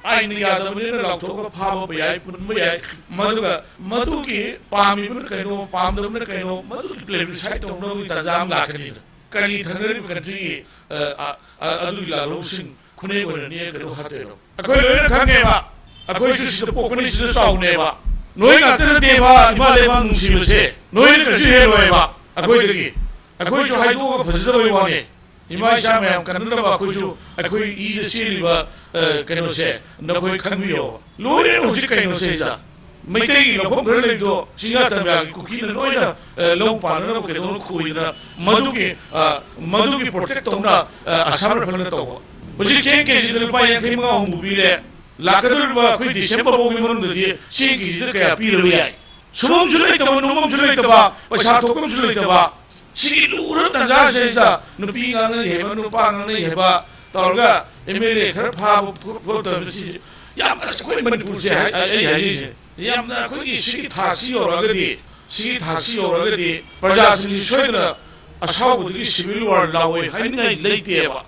ꯑꯥꯏꯟꯅ ꯌꯥꯗꯕꯅꯤꯅ ꯂꯥꯎꯊꯣꯛꯑꯒ ꯐꯥꯕ ꯌꯥꯏ, ꯄꯨꯟꯕ ꯌꯥꯏ꯫ ꯃꯗꯨꯒ ꯃꯗꯨꯒꯤ ꯄꯥꯝꯃꯤꯕꯅ ꯀꯩꯅꯣ, ꯄꯥꯝꯗꯕꯅ ꯀꯩꯅꯣ, ꯃꯗꯨꯒꯤ ꯄ꯭ꯂꯦꯕꯤꯁꯥꯏꯠ ꯇꯧꯅꯕꯒꯤ ꯇꯥꯟꯖꯥ ꯑꯃ ꯂꯥꯛꯀꯅꯤꯅ꯫ ꯀꯔꯤ ꯊꯪꯅꯔꯤꯕ ꯀꯟꯇ꯭ꯔꯤꯒꯤ, ꯑ, ꯑ, ꯑ, ꯑꯗꯨꯒꯤ ꯂꯥꯜꯍꯧꯁꯤꯡ ꯈꯨꯅꯦꯛ ꯑꯣꯏꯅ ꯅꯦꯛꯑ ꯀꯩꯗꯧ ꯍꯥꯠꯇꯣꯏꯅꯣ? ꯑꯩꯈꯣꯏ ꯂꯣꯏꯅ ꯈꯪꯉꯦꯕ꯫ ꯑꯩꯈꯣꯏꯁꯨ ꯁꯤꯗ ꯄꯣꯛꯄꯅꯤ, ꯁꯤꯗ ꯆꯥꯎꯅꯦꯕ꯫ ꯅꯣꯏ ꯉꯥꯛꯇ ꯅꯠꯇꯦꯕ ꯏꯃꯥ ꯂꯩꯕꯥꯛ ꯅꯨꯡꯁꯤꯕꯁꯦ꯫ ꯅꯣꯏꯅ ꯀꯩꯁꯨ ꯍꯦꯜꯂꯣꯏꯕ ꯑꯩꯈꯣꯏꯗꯒꯤ꯫ ꯑꯩꯈꯣꯏꯁꯨ ꯍꯥꯏꯗꯣꯛꯑꯒ ꯐꯖꯗꯕꯩ ꯋꯥꯅꯤ꯫ ꯏꯃꯥ ꯏꯆꯥ ꯃꯌꯥꯝ ꯀꯟꯅꯅꯕ ꯑꯩꯈꯣꯏꯁꯨ, ꯑꯩꯈꯣꯏ ꯏꯗ ꯆꯦꯜꯂꯤꯕ, ꯑ, ꯀꯩꯅꯣꯁꯦ ꯅꯈꯣꯏ ꯈꯪꯕꯤꯌꯣꯕ꯫ ꯂꯣꯏꯔꯦ ꯍꯧꯖꯤꯛ ꯀꯩꯅꯣꯁꯦ ꯁꯤꯗ꯫ ꯃꯩꯇꯩꯒꯤ ꯂꯧꯐꯝ ꯈꯔ ꯂꯩꯕꯗꯣ ꯆꯤꯡꯌꯥ ꯇꯝꯌꯥꯒꯤ ꯀꯨꯀꯤꯅ ꯂꯣꯏꯅ, ꯑ, ꯂꯧ ꯄꯥꯟꯅꯅꯕ ꯀꯩꯗꯧꯅ ꯈꯣꯏꯗꯅ ꯃꯗꯨꯒꯤ, ꯑ, ꯃꯗꯨꯒꯤ ꯄ꯭ꯔꯣꯇꯦꯛ ꯇꯧꯅ, ꯑ, ꯑꯁꯥꯝ ꯔꯥꯏꯐꯜꯅ ꯇꯧꯕ꯫ ꯍꯧꯖꯤꯛ ꯆꯦꯡ ꯀꯦꯖꯤꯗ ꯂꯨꯄꯥ ꯌꯥꯡꯈꯩ ꯃꯉꯥ ꯍꯨꯝꯐꯨ ꯄꯤꯔꯦ꯫ ꯂꯥꯛꯀꯗꯧꯔꯤꯕ ꯑꯩꯈꯣꯏ ꯗꯤꯁꯦꯝꯕꯔ ꯐꯥꯎꯒꯤ ꯃꯅꯨꯡꯗꯗꯤ ꯆꯦꯡ ꯀꯦꯖꯤꯗ ꯀꯌꯥ ꯄꯤꯔꯕ ꯌꯥꯏ? ꯁꯨꯐꯝꯁꯨ ꯂꯩꯇꯕ, ꯅꯣꯝꯐꯝꯁꯨ ꯂꯩꯇꯕ, ꯄꯩꯁꯥ ꯊꯣꯛꯐꯝꯁꯨ ꯂꯩꯇꯕ꯫ ꯁꯤꯒꯤ ꯂꯨꯔꯕ ꯇꯥꯟꯖꯥꯁꯤꯗꯩꯁꯤꯗ ꯅꯨꯄꯤ ꯉꯥꯡꯅꯩ ꯍꯥꯏꯕ, ꯅꯨꯄꯥ ꯉꯥꯡꯅꯩ ꯍꯥꯏꯕ ꯇꯧꯔꯒ ꯑꯦꯝ ꯑꯦꯜ ꯑꯦ ꯈꯔ ꯐꯥꯕ ꯈꯣꯠꯄ ꯇꯧꯔꯤꯕ ꯁꯤꯁꯦ ꯌꯥꯝ, ꯑꯩꯈꯣꯏ ꯃꯅꯤꯄꯨꯔꯁꯦ ꯍꯥꯏ-, ꯑꯩ ꯍꯥꯏꯖꯔꯤꯁꯦ ꯌꯥꯝꯅ ꯑꯩꯈꯣꯏꯒꯤ ꯁꯤꯒꯤ ꯊꯥꯛꯁꯤ ꯌꯧꯔꯛꯑꯒꯗꯤ, ꯁꯤꯒꯤ ꯊꯥꯛꯁꯤ ꯌꯧꯔꯛꯑꯒꯗꯤ ꯄ꯭ꯔꯖꯥꯁꯤꯡꯁꯤ ꯁꯣꯏꯗꯅ ꯑꯁꯥꯎꯕꯗꯒꯤ ꯁꯤꯚꯤꯜ ꯋꯥꯔ ꯂꯥꯎꯑꯣꯏ ꯍꯥꯏꯅꯤꯡꯉꯥꯏ ꯂꯩꯇꯦꯕ꯫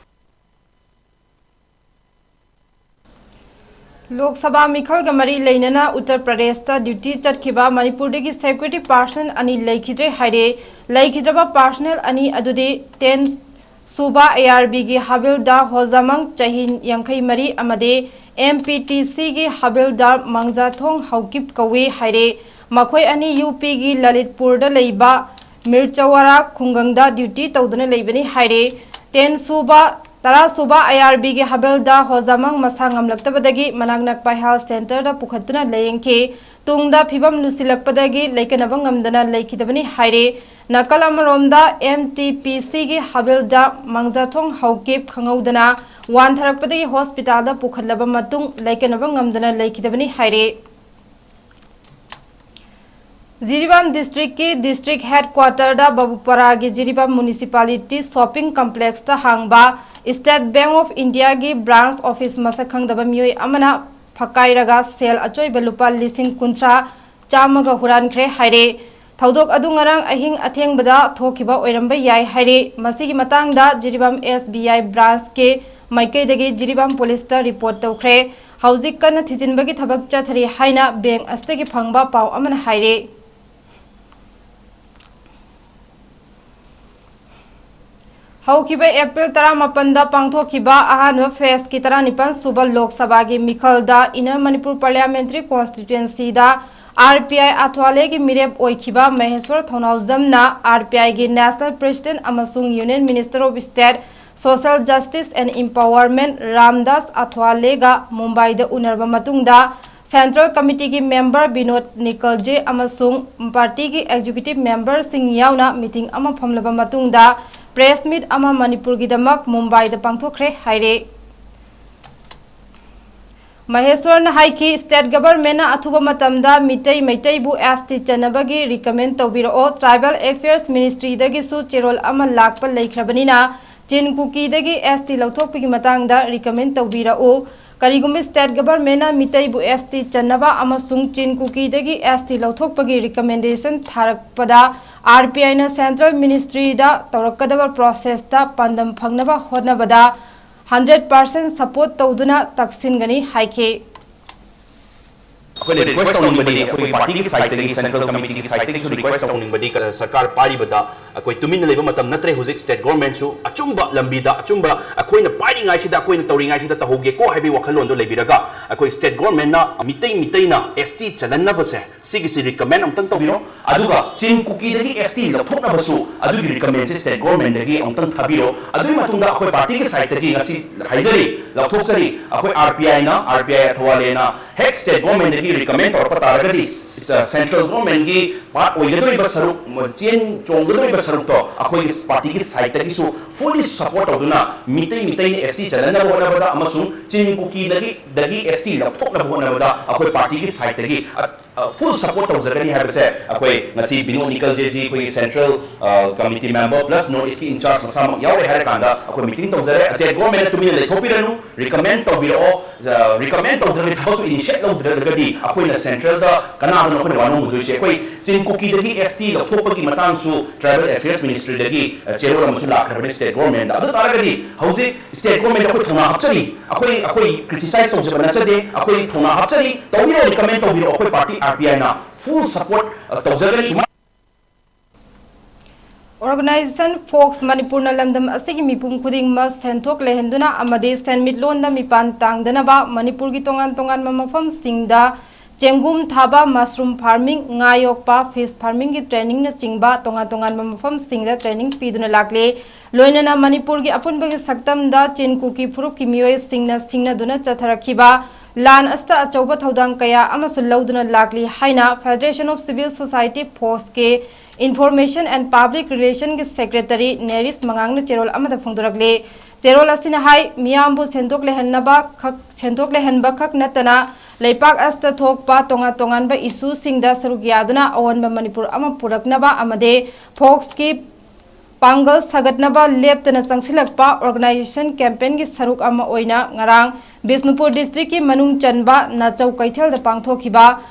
ꯂꯣꯛ ꯁꯚꯥ ꯃꯤꯈꯜꯒ ꯃꯔꯤ ꯂꯩꯅꯅ ꯎꯠꯇꯔ ꯄ꯭ꯔꯗꯦꯁꯇ ꯗ꯭ꯌꯨꯇꯤ ꯆꯠꯈꯤꯕ ꯃꯅꯤꯄꯨꯔꯗꯒꯤ ꯁꯦꯀ꯭ꯌꯨꯔꯤꯇꯤ ꯄꯥꯔꯁꯅꯦꯜ ꯑꯅꯤ ꯂꯩꯈꯤꯗ꯭ꯔꯦ ꯍꯥꯏꯔꯦ꯫ ꯂꯩꯈꯤꯗ꯭ꯔꯕ ꯄꯥꯔꯁꯅꯦꯜ ꯑꯅꯤ ꯑꯗꯨꯗꯤ ꯇꯦꯟ ꯁꯨꯕ ꯑꯦ ꯑꯥꯔ ꯕꯤꯒꯤ ꯍꯕꯤꯜꯗꯥꯔ ꯍꯣꯖꯥꯃꯪ ꯆꯍꯤ ꯌꯥꯡꯈꯩ ꯃꯔꯤ ꯑꯃꯗꯤ ꯑꯦꯝ ꯄꯤ ꯇꯤ ꯁꯤꯒꯤ ꯍꯕꯤꯜꯗꯥꯔ ꯃꯪꯖꯥꯊꯣꯡ ꯍꯧꯀꯤꯞ ꯀꯧꯏ ꯍꯥꯏꯔꯦ꯫ ꯃꯈꯣꯏ ꯑꯅꯤ ꯌꯨ ꯄꯤꯒꯤ ꯂꯂꯤꯠꯄꯨꯔꯗ ꯂꯩꯕ ꯃꯤꯔꯆꯋꯥꯔꯥ ꯈꯨꯡꯒꯪꯗ ꯗ꯭ꯌꯨꯇꯤ ꯇꯧꯗꯨꯅ ꯂꯩꯕꯅꯤ ꯍꯥꯏꯔꯦ꯫ ꯇꯦꯟ ꯁꯨꯕ ꯇꯔꯥ ꯁꯨꯕ ꯑꯥꯏ ꯑꯥꯔ ꯕꯤꯒꯤ ꯍꯕꯦꯜꯗꯥ ꯍꯣꯖꯥꯃꯪ ꯃꯁꯥ ꯉꯝꯂꯛꯇꯕꯗꯒꯤ ꯃꯅꯥꯛ ꯅꯛꯄ ꯍꯦꯜꯊ ꯁꯦꯟꯇꯔꯗ ꯄꯨꯈꯠꯇꯨꯅ ꯂꯥꯌꯦꯡꯈꯤ꯫ ꯇꯨꯡꯗ ꯐꯤꯕꯝ ꯂꯨꯁꯤꯜꯂꯛꯄꯗꯒꯤ ꯂꯩꯀꯠꯅꯕ ꯉꯝꯗꯅ ꯂꯩꯈꯤꯗꯕꯅꯤ ꯍꯥꯏꯔꯤ꯫ ꯅꯥꯀꯜ ꯑꯃꯔꯣꯝꯗ, ꯑꯦꯝ ꯇꯤ ꯄꯤ ꯁꯤꯒꯤ ꯍꯕꯦꯜꯗꯥ ꯃꯥꯡꯖꯥꯊꯣꯡ ꯍꯧꯀꯤꯞ ꯈꯪꯍꯧꯗꯅ ꯋꯥꯟꯊꯔꯛꯄꯗꯒꯤ ꯍꯣꯁꯄꯤꯇꯥꯜꯗ ꯄꯨꯈꯠꯂꯕ ꯃꯇꯨꯡ ꯂꯩꯀꯠꯅꯕ ꯉꯝꯗꯅ ꯂꯩꯈꯤꯗꯕꯅꯤ ꯍꯥꯏꯔꯤ꯫ ꯖꯤꯔꯤꯕꯥꯝ ꯗꯤꯁꯇ꯭ꯔꯤꯛꯀꯤ ꯗꯤꯁꯇ꯭ꯔꯤꯛ ꯍꯦꯗꯀ꯭ꯋꯥꯇꯔꯗ ꯕꯕꯨꯄꯥꯔꯥꯒꯤ ꯖꯤꯔꯤꯕꯥꯝ ꯃ꯭ꯌꯨꯅꯤꯁꯤꯄꯥꯂꯤꯇꯤ ꯁꯣꯞꯄꯤꯡ ꯀꯝꯄ꯭ꯂꯦꯛꯁꯇ ꯍꯥꯡꯕ ꯁ꯭ꯇꯦꯠ ꯕꯦꯡꯛ ꯑꯣꯐ ꯏꯟꯗꯤꯌꯥꯒꯤ ꯕ꯭ꯔꯥꯟꯁ ꯑꯣꯐꯤꯁ ꯃꯁꯛ ꯈꯪꯗꯕ ꯃꯤꯑꯣꯏ ꯑꯃꯅ ꯐꯛꯀꯥꯏꯔꯒ ꯁꯦꯜ ꯑꯆꯣꯏꯕ ꯂꯨꯄꯥ ꯂꯤꯁꯤꯡ ꯀꯨꯟꯊ꯭ꯔꯥ ꯆꯥꯝꯃꯒ ꯍꯨꯔꯥꯟꯈ꯭ꯔꯦ ꯍꯥꯏꯔꯦ꯫ ꯊꯧꯗꯣꯛ ꯑꯗꯨ ꯉꯔꯥꯡ ꯑꯍꯤꯡ ꯑꯊꯦꯡꯕꯗ ꯊꯣꯛꯈꯤꯕ ꯑꯣꯏꯔꯝꯕ ꯌꯥꯏ ꯍꯥꯏꯔꯦ꯫ ꯃꯁꯤꯒꯤ ꯃꯇꯥꯡꯗ ꯖꯤꯔꯤꯕꯥꯝ ꯑꯦꯁ ꯕꯤ ꯑꯥꯏ ꯕ꯭ꯔꯥꯟꯁꯀꯤ ꯃꯥꯏꯀꯩꯗꯒꯤ ꯖꯤꯔꯤꯕꯥꯝ ꯄꯨꯂꯤꯁꯇ ꯔꯤꯄꯣꯔꯠ ꯇꯧꯈ꯭ꯔꯦ꯫ ꯍꯧꯖꯤꯛ ꯀꯟꯅ ꯊꯤꯖꯤꯟꯕꯒꯤ ꯊꯕꯛ ꯆꯠꯊꯔꯤ ꯍꯥꯏꯅ ꯕꯦꯡꯛ ꯑꯁꯤꯗꯒꯤ ꯐꯪꯕ ꯄꯥꯎ ꯑꯃꯅ ꯍꯥꯏꯔꯦ꯫ ꯍꯧꯈꯤꯕ ꯑꯦꯄ꯭ꯔꯤꯜ ꯇꯔꯥꯃꯥꯄꯟꯗ ꯄꯥꯡꯊꯣꯛꯈꯤꯕ ꯑꯍꯥꯟꯕ ꯐꯦꯖꯀꯤ ꯇꯔꯥꯅꯤꯄꯥꯟ ꯁꯨꯕ ꯂꯣꯛ ꯁꯚꯥꯒꯤ ꯃꯤꯈꯜꯗ ꯏꯟꯅꯔ ꯃꯅꯤꯄꯨꯔ ꯄꯥꯔꯂꯤꯌꯥꯃꯦꯟꯇꯔꯤ ꯀꯣꯟꯁꯇꯤꯇ꯭ꯋꯦꯟꯁꯤꯗ ꯑꯥꯔ ꯄꯤ ꯑꯥꯏ ꯑꯊ꯭ꯋꯥꯂꯦꯒꯤ ꯃꯤꯔꯦꯞ ꯑꯣꯏꯈꯤꯕ ꯃꯍꯦꯁ꯭ꯋꯔ ꯊꯧꯅꯥꯎꯖꯝꯅ ꯑꯥꯔ ꯄꯤ ꯑꯥꯏꯒꯤ ꯅꯦꯁꯅꯦꯜ ꯄ꯭ꯔꯦꯁꯤꯗꯦꯟꯠ ꯑꯃꯁꯨꯡ union minister of state social justice and empowerment Ramdas ꯑꯊ꯭ꯋꯥꯂꯦꯒ ꯃꯨꯝꯕꯥꯏꯗ ꯎꯅꯔꯕ ꯃꯇꯨꯡꯗ ꯁꯦꯟꯇ꯭ꯔꯦꯜ ꯀꯃꯤꯇꯤꯒꯤ ꯃꯦꯝꯕꯔ ꯕꯤꯅꯣꯗ ꯅꯤꯀꯜꯖꯦ ꯑꯃꯁꯨꯡ ꯄꯥꯔꯇꯤꯒꯤ ꯑꯦꯛꯖꯤꯀ꯭ꯌꯨꯇꯤꯚ ꯃꯦꯝꯕꯔꯁꯤꯡ ꯌꯥꯎꯅ ꯃꯤꯇꯤꯡ ꯑꯃ ꯐꯝꯂꯕ ꯃꯇꯨꯡꯗ ꯄ꯭ꯔꯦꯁ ꯃꯤꯠ ꯑꯃ ꯃꯅꯤꯄꯨꯔꯒꯤꯗꯃꯛ ꯃꯨꯝꯕꯥꯏꯗ ꯄꯥꯡꯊꯣꯛꯈ꯭ꯔꯦ ꯍꯥꯏꯔꯦ꯫ ꯃꯍꯦꯁ꯭ꯋꯔꯅ ꯍꯥꯏꯈꯤ, ꯁ꯭ꯇꯦꯠ ꯒꯚꯔꯟꯃꯦꯟꯠꯅ ꯑꯊꯨꯕ ꯃꯇꯝꯗ ꯃꯤꯇꯩ ꯃꯩꯇꯩꯕꯨ ꯑꯦꯁ ꯇꯤ ꯆꯟꯅꯕꯒꯤ ꯔꯤꯀꯃꯦꯟ ꯇꯧꯕꯤꯔꯛꯑꯣ꯫ ꯇ꯭ꯔꯥꯏꯕꯦꯜ ꯑꯦꯐꯤꯌꯔꯁ ꯃꯤꯅꯤꯁꯇ꯭ꯔꯤꯗꯒꯤꯁꯨ ꯆꯦꯔꯣꯜ ꯑꯃ ꯂꯥꯛꯄ ꯂꯩꯈ꯭ꯔꯕꯅꯤꯅ ꯆꯤꯟ ꯀꯨꯀꯤꯗꯒꯤ ꯑꯦꯁ ꯇꯤ ꯂꯧꯊꯣꯛꯄꯒꯤ ꯃꯇꯥꯡꯗ ꯔꯤꯀꯃꯦꯟ ꯇꯧꯕꯤꯔꯛꯎ꯫ ꯀꯔꯤꯒꯨꯝꯕ ꯁ꯭ꯇꯦꯠ ꯒꯚꯔꯟꯃꯦꯟꯠꯅ ꯃꯤꯇꯩꯕꯨ ꯑꯦꯁ ꯇꯤ ꯆꯟꯅꯕ ꯑꯃꯁꯨꯡ ꯆꯤꯟ ꯀꯨꯀꯤꯗꯒꯤ ꯑꯦꯁ ꯇꯤ ꯂꯧꯊꯣꯛꯄꯒꯤ ꯔꯤꯀꯃꯦꯟꯗꯦꯁꯟ ꯊꯥꯔꯛꯄꯗ ꯑꯥꯔ ꯄꯤ ꯑꯥꯏꯅ ꯁꯦꯟꯇ꯭ꯔꯦꯜ ꯃꯤꯅꯤꯁꯇ꯭ꯔꯤꯗ ꯇꯧꯔꯛꯀꯗꯕ ꯄ꯭ꯔꯣꯁꯦꯁꯇ ꯄꯥꯟꯗꯝ ꯐꯪꯅꯕ ꯍꯣꯠꯅꯕꯗ ꯍꯟꯗ꯭ꯔꯦꯠ ꯄꯥꯔꯁꯦꯟꯠ ꯁꯄꯣꯔꯠ ꯇꯧꯗꯨꯅ ꯇꯛꯁꯤꯟꯒꯅꯤ ꯍꯥꯏꯈꯤ꯫ ꯑꯩꯈꯣꯏꯅ ꯔꯤꯀ꯭ꯋꯦꯁ ꯇꯧꯅꯤꯡꯕꯗꯤ, ꯑꯩꯈꯣꯏꯒꯤ ꯄꯥꯔꯇꯤꯒꯤ ꯁꯥꯏꯠꯇꯒꯤ, ꯁꯦꯟꯇ꯭ꯔꯦꯜ ꯀꯃꯤꯇꯤꯒꯤ ꯁꯥꯏꯠꯇꯒꯤꯁꯨ ꯔꯤꯀ꯭ꯋꯦꯁ ꯇꯧꯅꯤꯡꯕꯗꯤ, ꯑ, ꯁꯔꯀꯥꯔ ꯄꯥꯏꯔꯤꯕꯗ ꯑꯩꯈꯣꯏ ꯇꯨꯃꯤꯟꯅ ꯂꯩꯕ ꯃꯇꯝ ꯅꯠꯇ꯭ꯔꯦ꯫ ꯍꯧꯖꯤꯛ ꯁ꯭ꯇꯦꯠ ꯒꯣꯔꯃꯦꯟꯁꯨ ꯑꯆꯨꯝꯕ ꯂꯝꯕꯤꯗ, ꯑꯆꯨꯝꯕ ꯑꯩꯈꯣꯏꯅ ꯄꯥꯏꯔꯤꯉꯩꯁꯤꯗ, ꯑꯩꯈꯣꯏꯅ ꯇꯧꯔꯤꯉꯩꯁꯤꯗ ꯇꯧꯍꯧꯒꯦꯀꯣ ꯍꯥꯏꯕꯒꯤ ꯋꯥꯈꯜꯂꯣꯟꯗꯣ ꯂꯩꯕꯤꯔꯒ, ꯑꯩꯈꯣꯏ ꯁ꯭ꯇꯦꯠ ꯒꯣꯔꯃꯦꯟꯅ ꯃꯤꯇꯩ ꯃꯤꯇꯩꯅ ꯑꯦꯁ ꯇꯤ ꯆꯜꯍꯟꯅꯕꯁꯦ, ꯁꯤꯒꯤꯁꯤ ꯔꯤꯀꯃꯦꯟ ꯑꯃꯨꯛꯇꯪ ꯇꯧꯕꯤꯔꯣ꯫ ꯑꯗꯨꯒ ꯆꯤꯟ ꯀꯨꯀꯤꯗꯒꯤ ꯑꯦꯁ ꯇꯤ ꯂꯧꯊꯣꯛꯅꯕꯁꯨ ꯑꯗꯨꯒꯤ ꯔꯤꯀꯃꯦꯟꯁꯦ ꯁ꯭ꯇꯦꯠ ꯒꯣꯔꯃꯦꯟꯗꯒꯤ ꯑꯃꯨꯛꯇꯪ ꯊꯥꯕꯤꯔꯣ꯫ ꯑꯗꯨꯒꯤ ꯃꯇꯨꯡꯗ ꯑꯩꯈꯣꯏ ꯄꯥꯔꯇꯤꯒꯤ ꯁꯥꯏꯠꯇꯒꯤ ꯉꯁꯤ ꯍꯥꯏꯖꯔꯤ, ꯂꯧꯊꯣꯛꯆꯔꯤ, ꯑꯩꯈꯣꯏ ꯑꯥꯔ ꯄꯤ ꯑꯥꯏꯅ, ꯑꯥꯔ ꯄꯤ ꯑꯥꯏ ꯑꯊꯋꯥꯂꯦꯅ ꯍꯦꯛ ꯁ꯭ꯇꯦꯠ ꯒꯣꯔꯃꯦꯟꯗꯒꯤ ꯔꯤꯀꯃꯦꯟ ꯇꯧꯔꯛꯄ ꯇꯥꯔꯒꯗꯤ, ꯁ-, ꯁꯦꯟꯇ꯭ꯔꯦꯜ ꯒꯣꯔꯃꯦꯟꯒꯤ ꯄꯥꯔꯠ ꯑꯣꯏꯒꯗꯧꯔꯤꯕ ꯁꯔꯨꯛ, ꯆꯦꯟ ꯆꯣꯡꯒꯗꯧꯔꯤꯕ ꯁꯔꯨꯛꯇꯣ ꯑꯩꯈꯣꯏꯒꯤ ꯄꯥꯔꯇꯤꯒꯤ ꯁꯥꯏꯠꯇꯒꯤꯁꯨ ꯐꯨꯜꯂꯤ ꯁꯄꯣꯔꯠ ꯇꯧꯗꯨꯅ, ꯃꯤꯇꯩ ꯃꯤꯇꯩꯅ ꯑꯦꯁ ꯇꯤ ꯆꯜꯍꯟꯅꯕ ꯍꯣꯠꯅꯕꯗ ꯑꯃꯁꯨꯡ ꯆꯤꯟ ꯀꯨꯀꯤꯗꯒꯤ, ꯗꯒꯤ ꯑꯦꯁ ꯇꯤ ꯂꯧꯊꯣꯛꯅꯕ ꯍꯣꯠꯅꯕꯗ ꯑꯩꯈꯣꯏ ꯄꯥꯔꯇꯤꯒꯤ ꯁꯥꯏꯠꯇꯒꯤ, ꯑ, ꯑ, ꯐꯨꯜ ꯁꯄꯣꯔꯠ ꯇꯧꯖꯒꯅꯤ ꯍꯥꯏꯕꯁꯦ ꯑꯩꯈꯣꯏ ꯉꯁꯤ ꯕꯤꯅꯣꯗ ꯅꯤꯀꯜꯖꯦꯖꯤ, ꯑꯩꯈꯣꯏꯒꯤ ꯁꯦꯟꯇ꯭ꯔꯦꯜ, ꯑ, ꯀꯃꯤꯇꯤ ꯃꯦꯝꯕꯔ ꯄ꯭ꯂꯁ ꯅꯣꯔꯠ ꯏꯁꯀꯤ ꯏꯟꯆꯥꯔꯖ ꯃꯁꯥꯃꯛ ꯌꯥꯎꯔꯦ ꯍꯥꯏꯔ ꯀꯥꯟꯗ ꯑꯩꯈꯣꯏ ꯃꯤꯇꯤꯡ ꯇꯧꯖꯔꯦ꯫ ꯁ꯭ꯇꯦꯠ ꯒꯣꯔꯃꯦꯟꯅ ꯇꯨꯃꯤꯟꯅ ꯂꯩꯊꯣꯛꯄꯤꯔꯅꯨ, ꯔꯤꯀꯃꯦꯟ ꯇꯧꯕꯤꯔꯛꯑꯣ꯫ ꯑ, ꯔꯤꯀꯃꯦꯟ ꯇꯧꯗ꯭ꯔꯒꯗꯤ, ꯊꯕꯛꯇꯨ ꯏꯅꯤꯁꯤꯌꯦꯠ ꯂꯧꯗ꯭ꯔꯒꯗꯤ ꯑꯩꯈꯣꯏꯅ ꯁꯦꯟꯇ꯭ꯔꯦꯜꯗ ꯀꯅꯥꯗꯅꯣ ꯑꯩꯈꯣꯏꯅ ꯋꯥꯅꯣꯝꯃꯨꯗꯣꯏꯁꯦ? ꯑꯩꯈꯣꯏ ꯆꯤꯟ ꯀꯨꯀꯤꯗꯒꯤ ꯑꯦꯁ ꯇꯤ ꯂꯧꯊꯣꯛꯄꯒꯤ ꯃꯇꯥꯡꯁꯨ ꯇ꯭ꯔꯥꯏꯕꯦꯜ ꯑꯦꯐꯤꯌꯔꯁ ꯃꯤꯅꯤꯁꯇ꯭ꯔꯤꯗꯒꯤ, ꯑ, ꯆꯦꯔꯣꯜ ꯑꯃꯁꯨ ꯂꯥꯛꯈ꯭ꯔꯕꯅꯤ ꯁ꯭ꯇꯦꯠ ꯒꯣꯔꯃꯦꯟꯗ꯫ ꯑꯗꯨ ꯇꯥꯔꯒꯗꯤ ꯍꯧꯖꯤꯛ ꯁ꯭ꯇꯦꯠ ꯒꯣꯔꯃꯦꯟꯗ ꯑꯩꯈꯣꯏ ꯊꯧꯅꯥ ꯍꯥꯞꯆꯔꯤ, ꯑꯩꯈꯣꯏ, ꯑꯩꯈꯣꯏ ꯀ꯭ꯔꯤꯇꯤꯁꯥꯏꯖ ꯇꯧꯖꯕ ꯅꯠꯆꯗꯦ, ꯑꯩꯈꯣꯏ ꯊꯧꯅꯥ ꯍꯥꯞꯆꯔꯤ, ꯇꯧꯕꯤꯔꯣ, ꯔꯤꯀꯃꯦꯟ ꯇꯧꯕꯤꯔꯣ, ꯑꯩꯈꯣꯏ ꯄꯥꯔꯇꯤ ꯑꯥꯔ ꯄꯤ ꯑꯥꯏꯅ ꯐꯨꯜ ꯁꯄꯣꯔꯠ, ꯑ, ꯇꯧꯖꯒꯅꯤ꯫ ꯑꯣꯔꯒꯅꯥꯏꯖꯦꯁꯟ ꯐꯣꯛꯁ ꯃꯅꯤꯄꯨꯔꯅ ꯂꯝꯗꯝ ꯑꯁꯤꯒꯤ ꯃꯤꯄꯨꯝ ꯈꯨꯗꯤꯡꯃꯛ ꯁꯦꯟꯊꯣꯛ ꯂꯩꯍꯟꯗꯨꯅ ꯑꯃꯗꯤ ꯁꯦꯟꯃꯤꯠꯂꯣꯟꯗ ꯃꯤꯄꯥꯟ ꯇꯥꯡꯗꯅꯕ ꯃꯅꯤꯄꯨꯔꯒꯤ ꯇꯣꯉꯥꯟ ꯇꯣꯉꯥꯟꯕ ꯃꯐꯝꯁꯤꯡꯗ ꯆꯦꯡꯒꯨꯝ ꯊꯥꯕ, ꯃꯁꯔꯨꯝ ꯐꯥꯔꯃꯤꯡ, ꯉꯥ ꯌꯣꯛꯄ, ꯐꯤꯁ ꯐꯥꯔꯃꯤꯡꯒꯤ ꯇ꯭ꯔꯦꯅꯤꯡꯅꯆꯤꯡꯕ ꯇꯣꯉꯥꯟ ꯇꯣꯉꯥꯟꯕ ꯃꯐꯝꯁꯤꯡꯗ ꯇ꯭ꯔꯦꯅꯤꯡ ꯄꯤꯗꯨꯅ ꯂꯥꯛꯂꯤ꯫ ꯂꯣꯏꯅꯅ ꯃꯅꯤꯄꯨꯔꯒꯤ ꯑꯄꯨꯟꯕꯒꯤ ꯁꯛꯇꯝꯗ ꯆꯤꯟ ꯀꯨꯀꯤ ꯐꯨꯔꯨꯞꯀꯤ ꯃꯤꯑꯣꯏꯁꯤꯡꯅ ꯁꯤꯡꯅꯗꯨꯅ ꯆꯠꯊꯔꯛꯈꯤꯕ ꯂꯥꯟ ꯑꯁꯤꯗ ꯑꯆꯧꯕ ꯊꯧꯗꯥꯡ ꯀꯌꯥ ꯑꯃꯁꯨ ꯂꯧꯗꯨꯅ ꯂꯥꯛꯂꯤ ꯍꯥꯏꯅ Federation of Civil Society ꯐꯣꯛꯁꯀꯤ Information and Public Relationꯒꯤ ꯁꯦꯀ꯭ꯔꯦꯇꯔꯤ ꯅꯦꯔꯤꯁ ꯃꯉꯥꯡꯅ ꯆꯦꯔꯣꯜ ꯑꯃꯗ ꯐꯣꯡꯗꯣꯔꯛꯂꯤ꯫ ꯆꯦꯔꯣꯜ ꯑꯁꯤꯅ ꯍꯥꯏ, ꯃꯤꯌꯥꯝꯕꯨ ꯁꯦꯟꯊꯣꯛ ꯂꯩꯍꯟꯅꯕ ꯈꯛ, ꯁꯦꯟꯊꯣꯛ ꯂꯩꯍꯟꯕ ꯈꯛ ꯅꯠꯇꯅ ꯂꯩꯄꯥꯛ ꯑꯁꯤꯗ ꯊꯣꯛꯄ ꯇꯣꯉꯥꯟ ꯇꯣꯉꯥꯟꯕ ꯏꯁꯨꯁꯤꯡꯗ ꯁꯔꯨꯛ ꯌꯥꯗꯨꯅ ꯑꯑꯣꯟꯕ ꯃꯅꯤꯄꯨꯔ ꯑꯃ ꯄꯨꯔꯛꯅꯕ ꯑꯃꯗꯤ ꯐꯣꯛꯁꯀꯤ ꯄꯥꯡꯒꯜ ꯁꯥꯒꯠꯅꯕ ꯂꯦꯞꯇꯅ ꯆꯪꯁꯤꯜꯂꯛꯄ ꯑꯣꯔꯒꯅꯥꯏꯖꯦꯁꯟ ꯀꯦꯝꯄꯦꯟꯒꯤ ꯁꯔꯨꯛ ꯑꯃ ꯑꯣꯏꯅ ꯉꯔꯥꯡ ꯕꯤꯁꯅꯨꯄꯨꯔ ꯗꯤꯁꯇ꯭ꯔꯤꯛꯀꯤ ꯃꯅꯨꯡ ꯆꯟꯕ ꯅꯥꯆꯧ ꯀꯩꯊꯦꯜꯗ ꯄꯥꯡꯊꯣꯛꯈꯤꯕ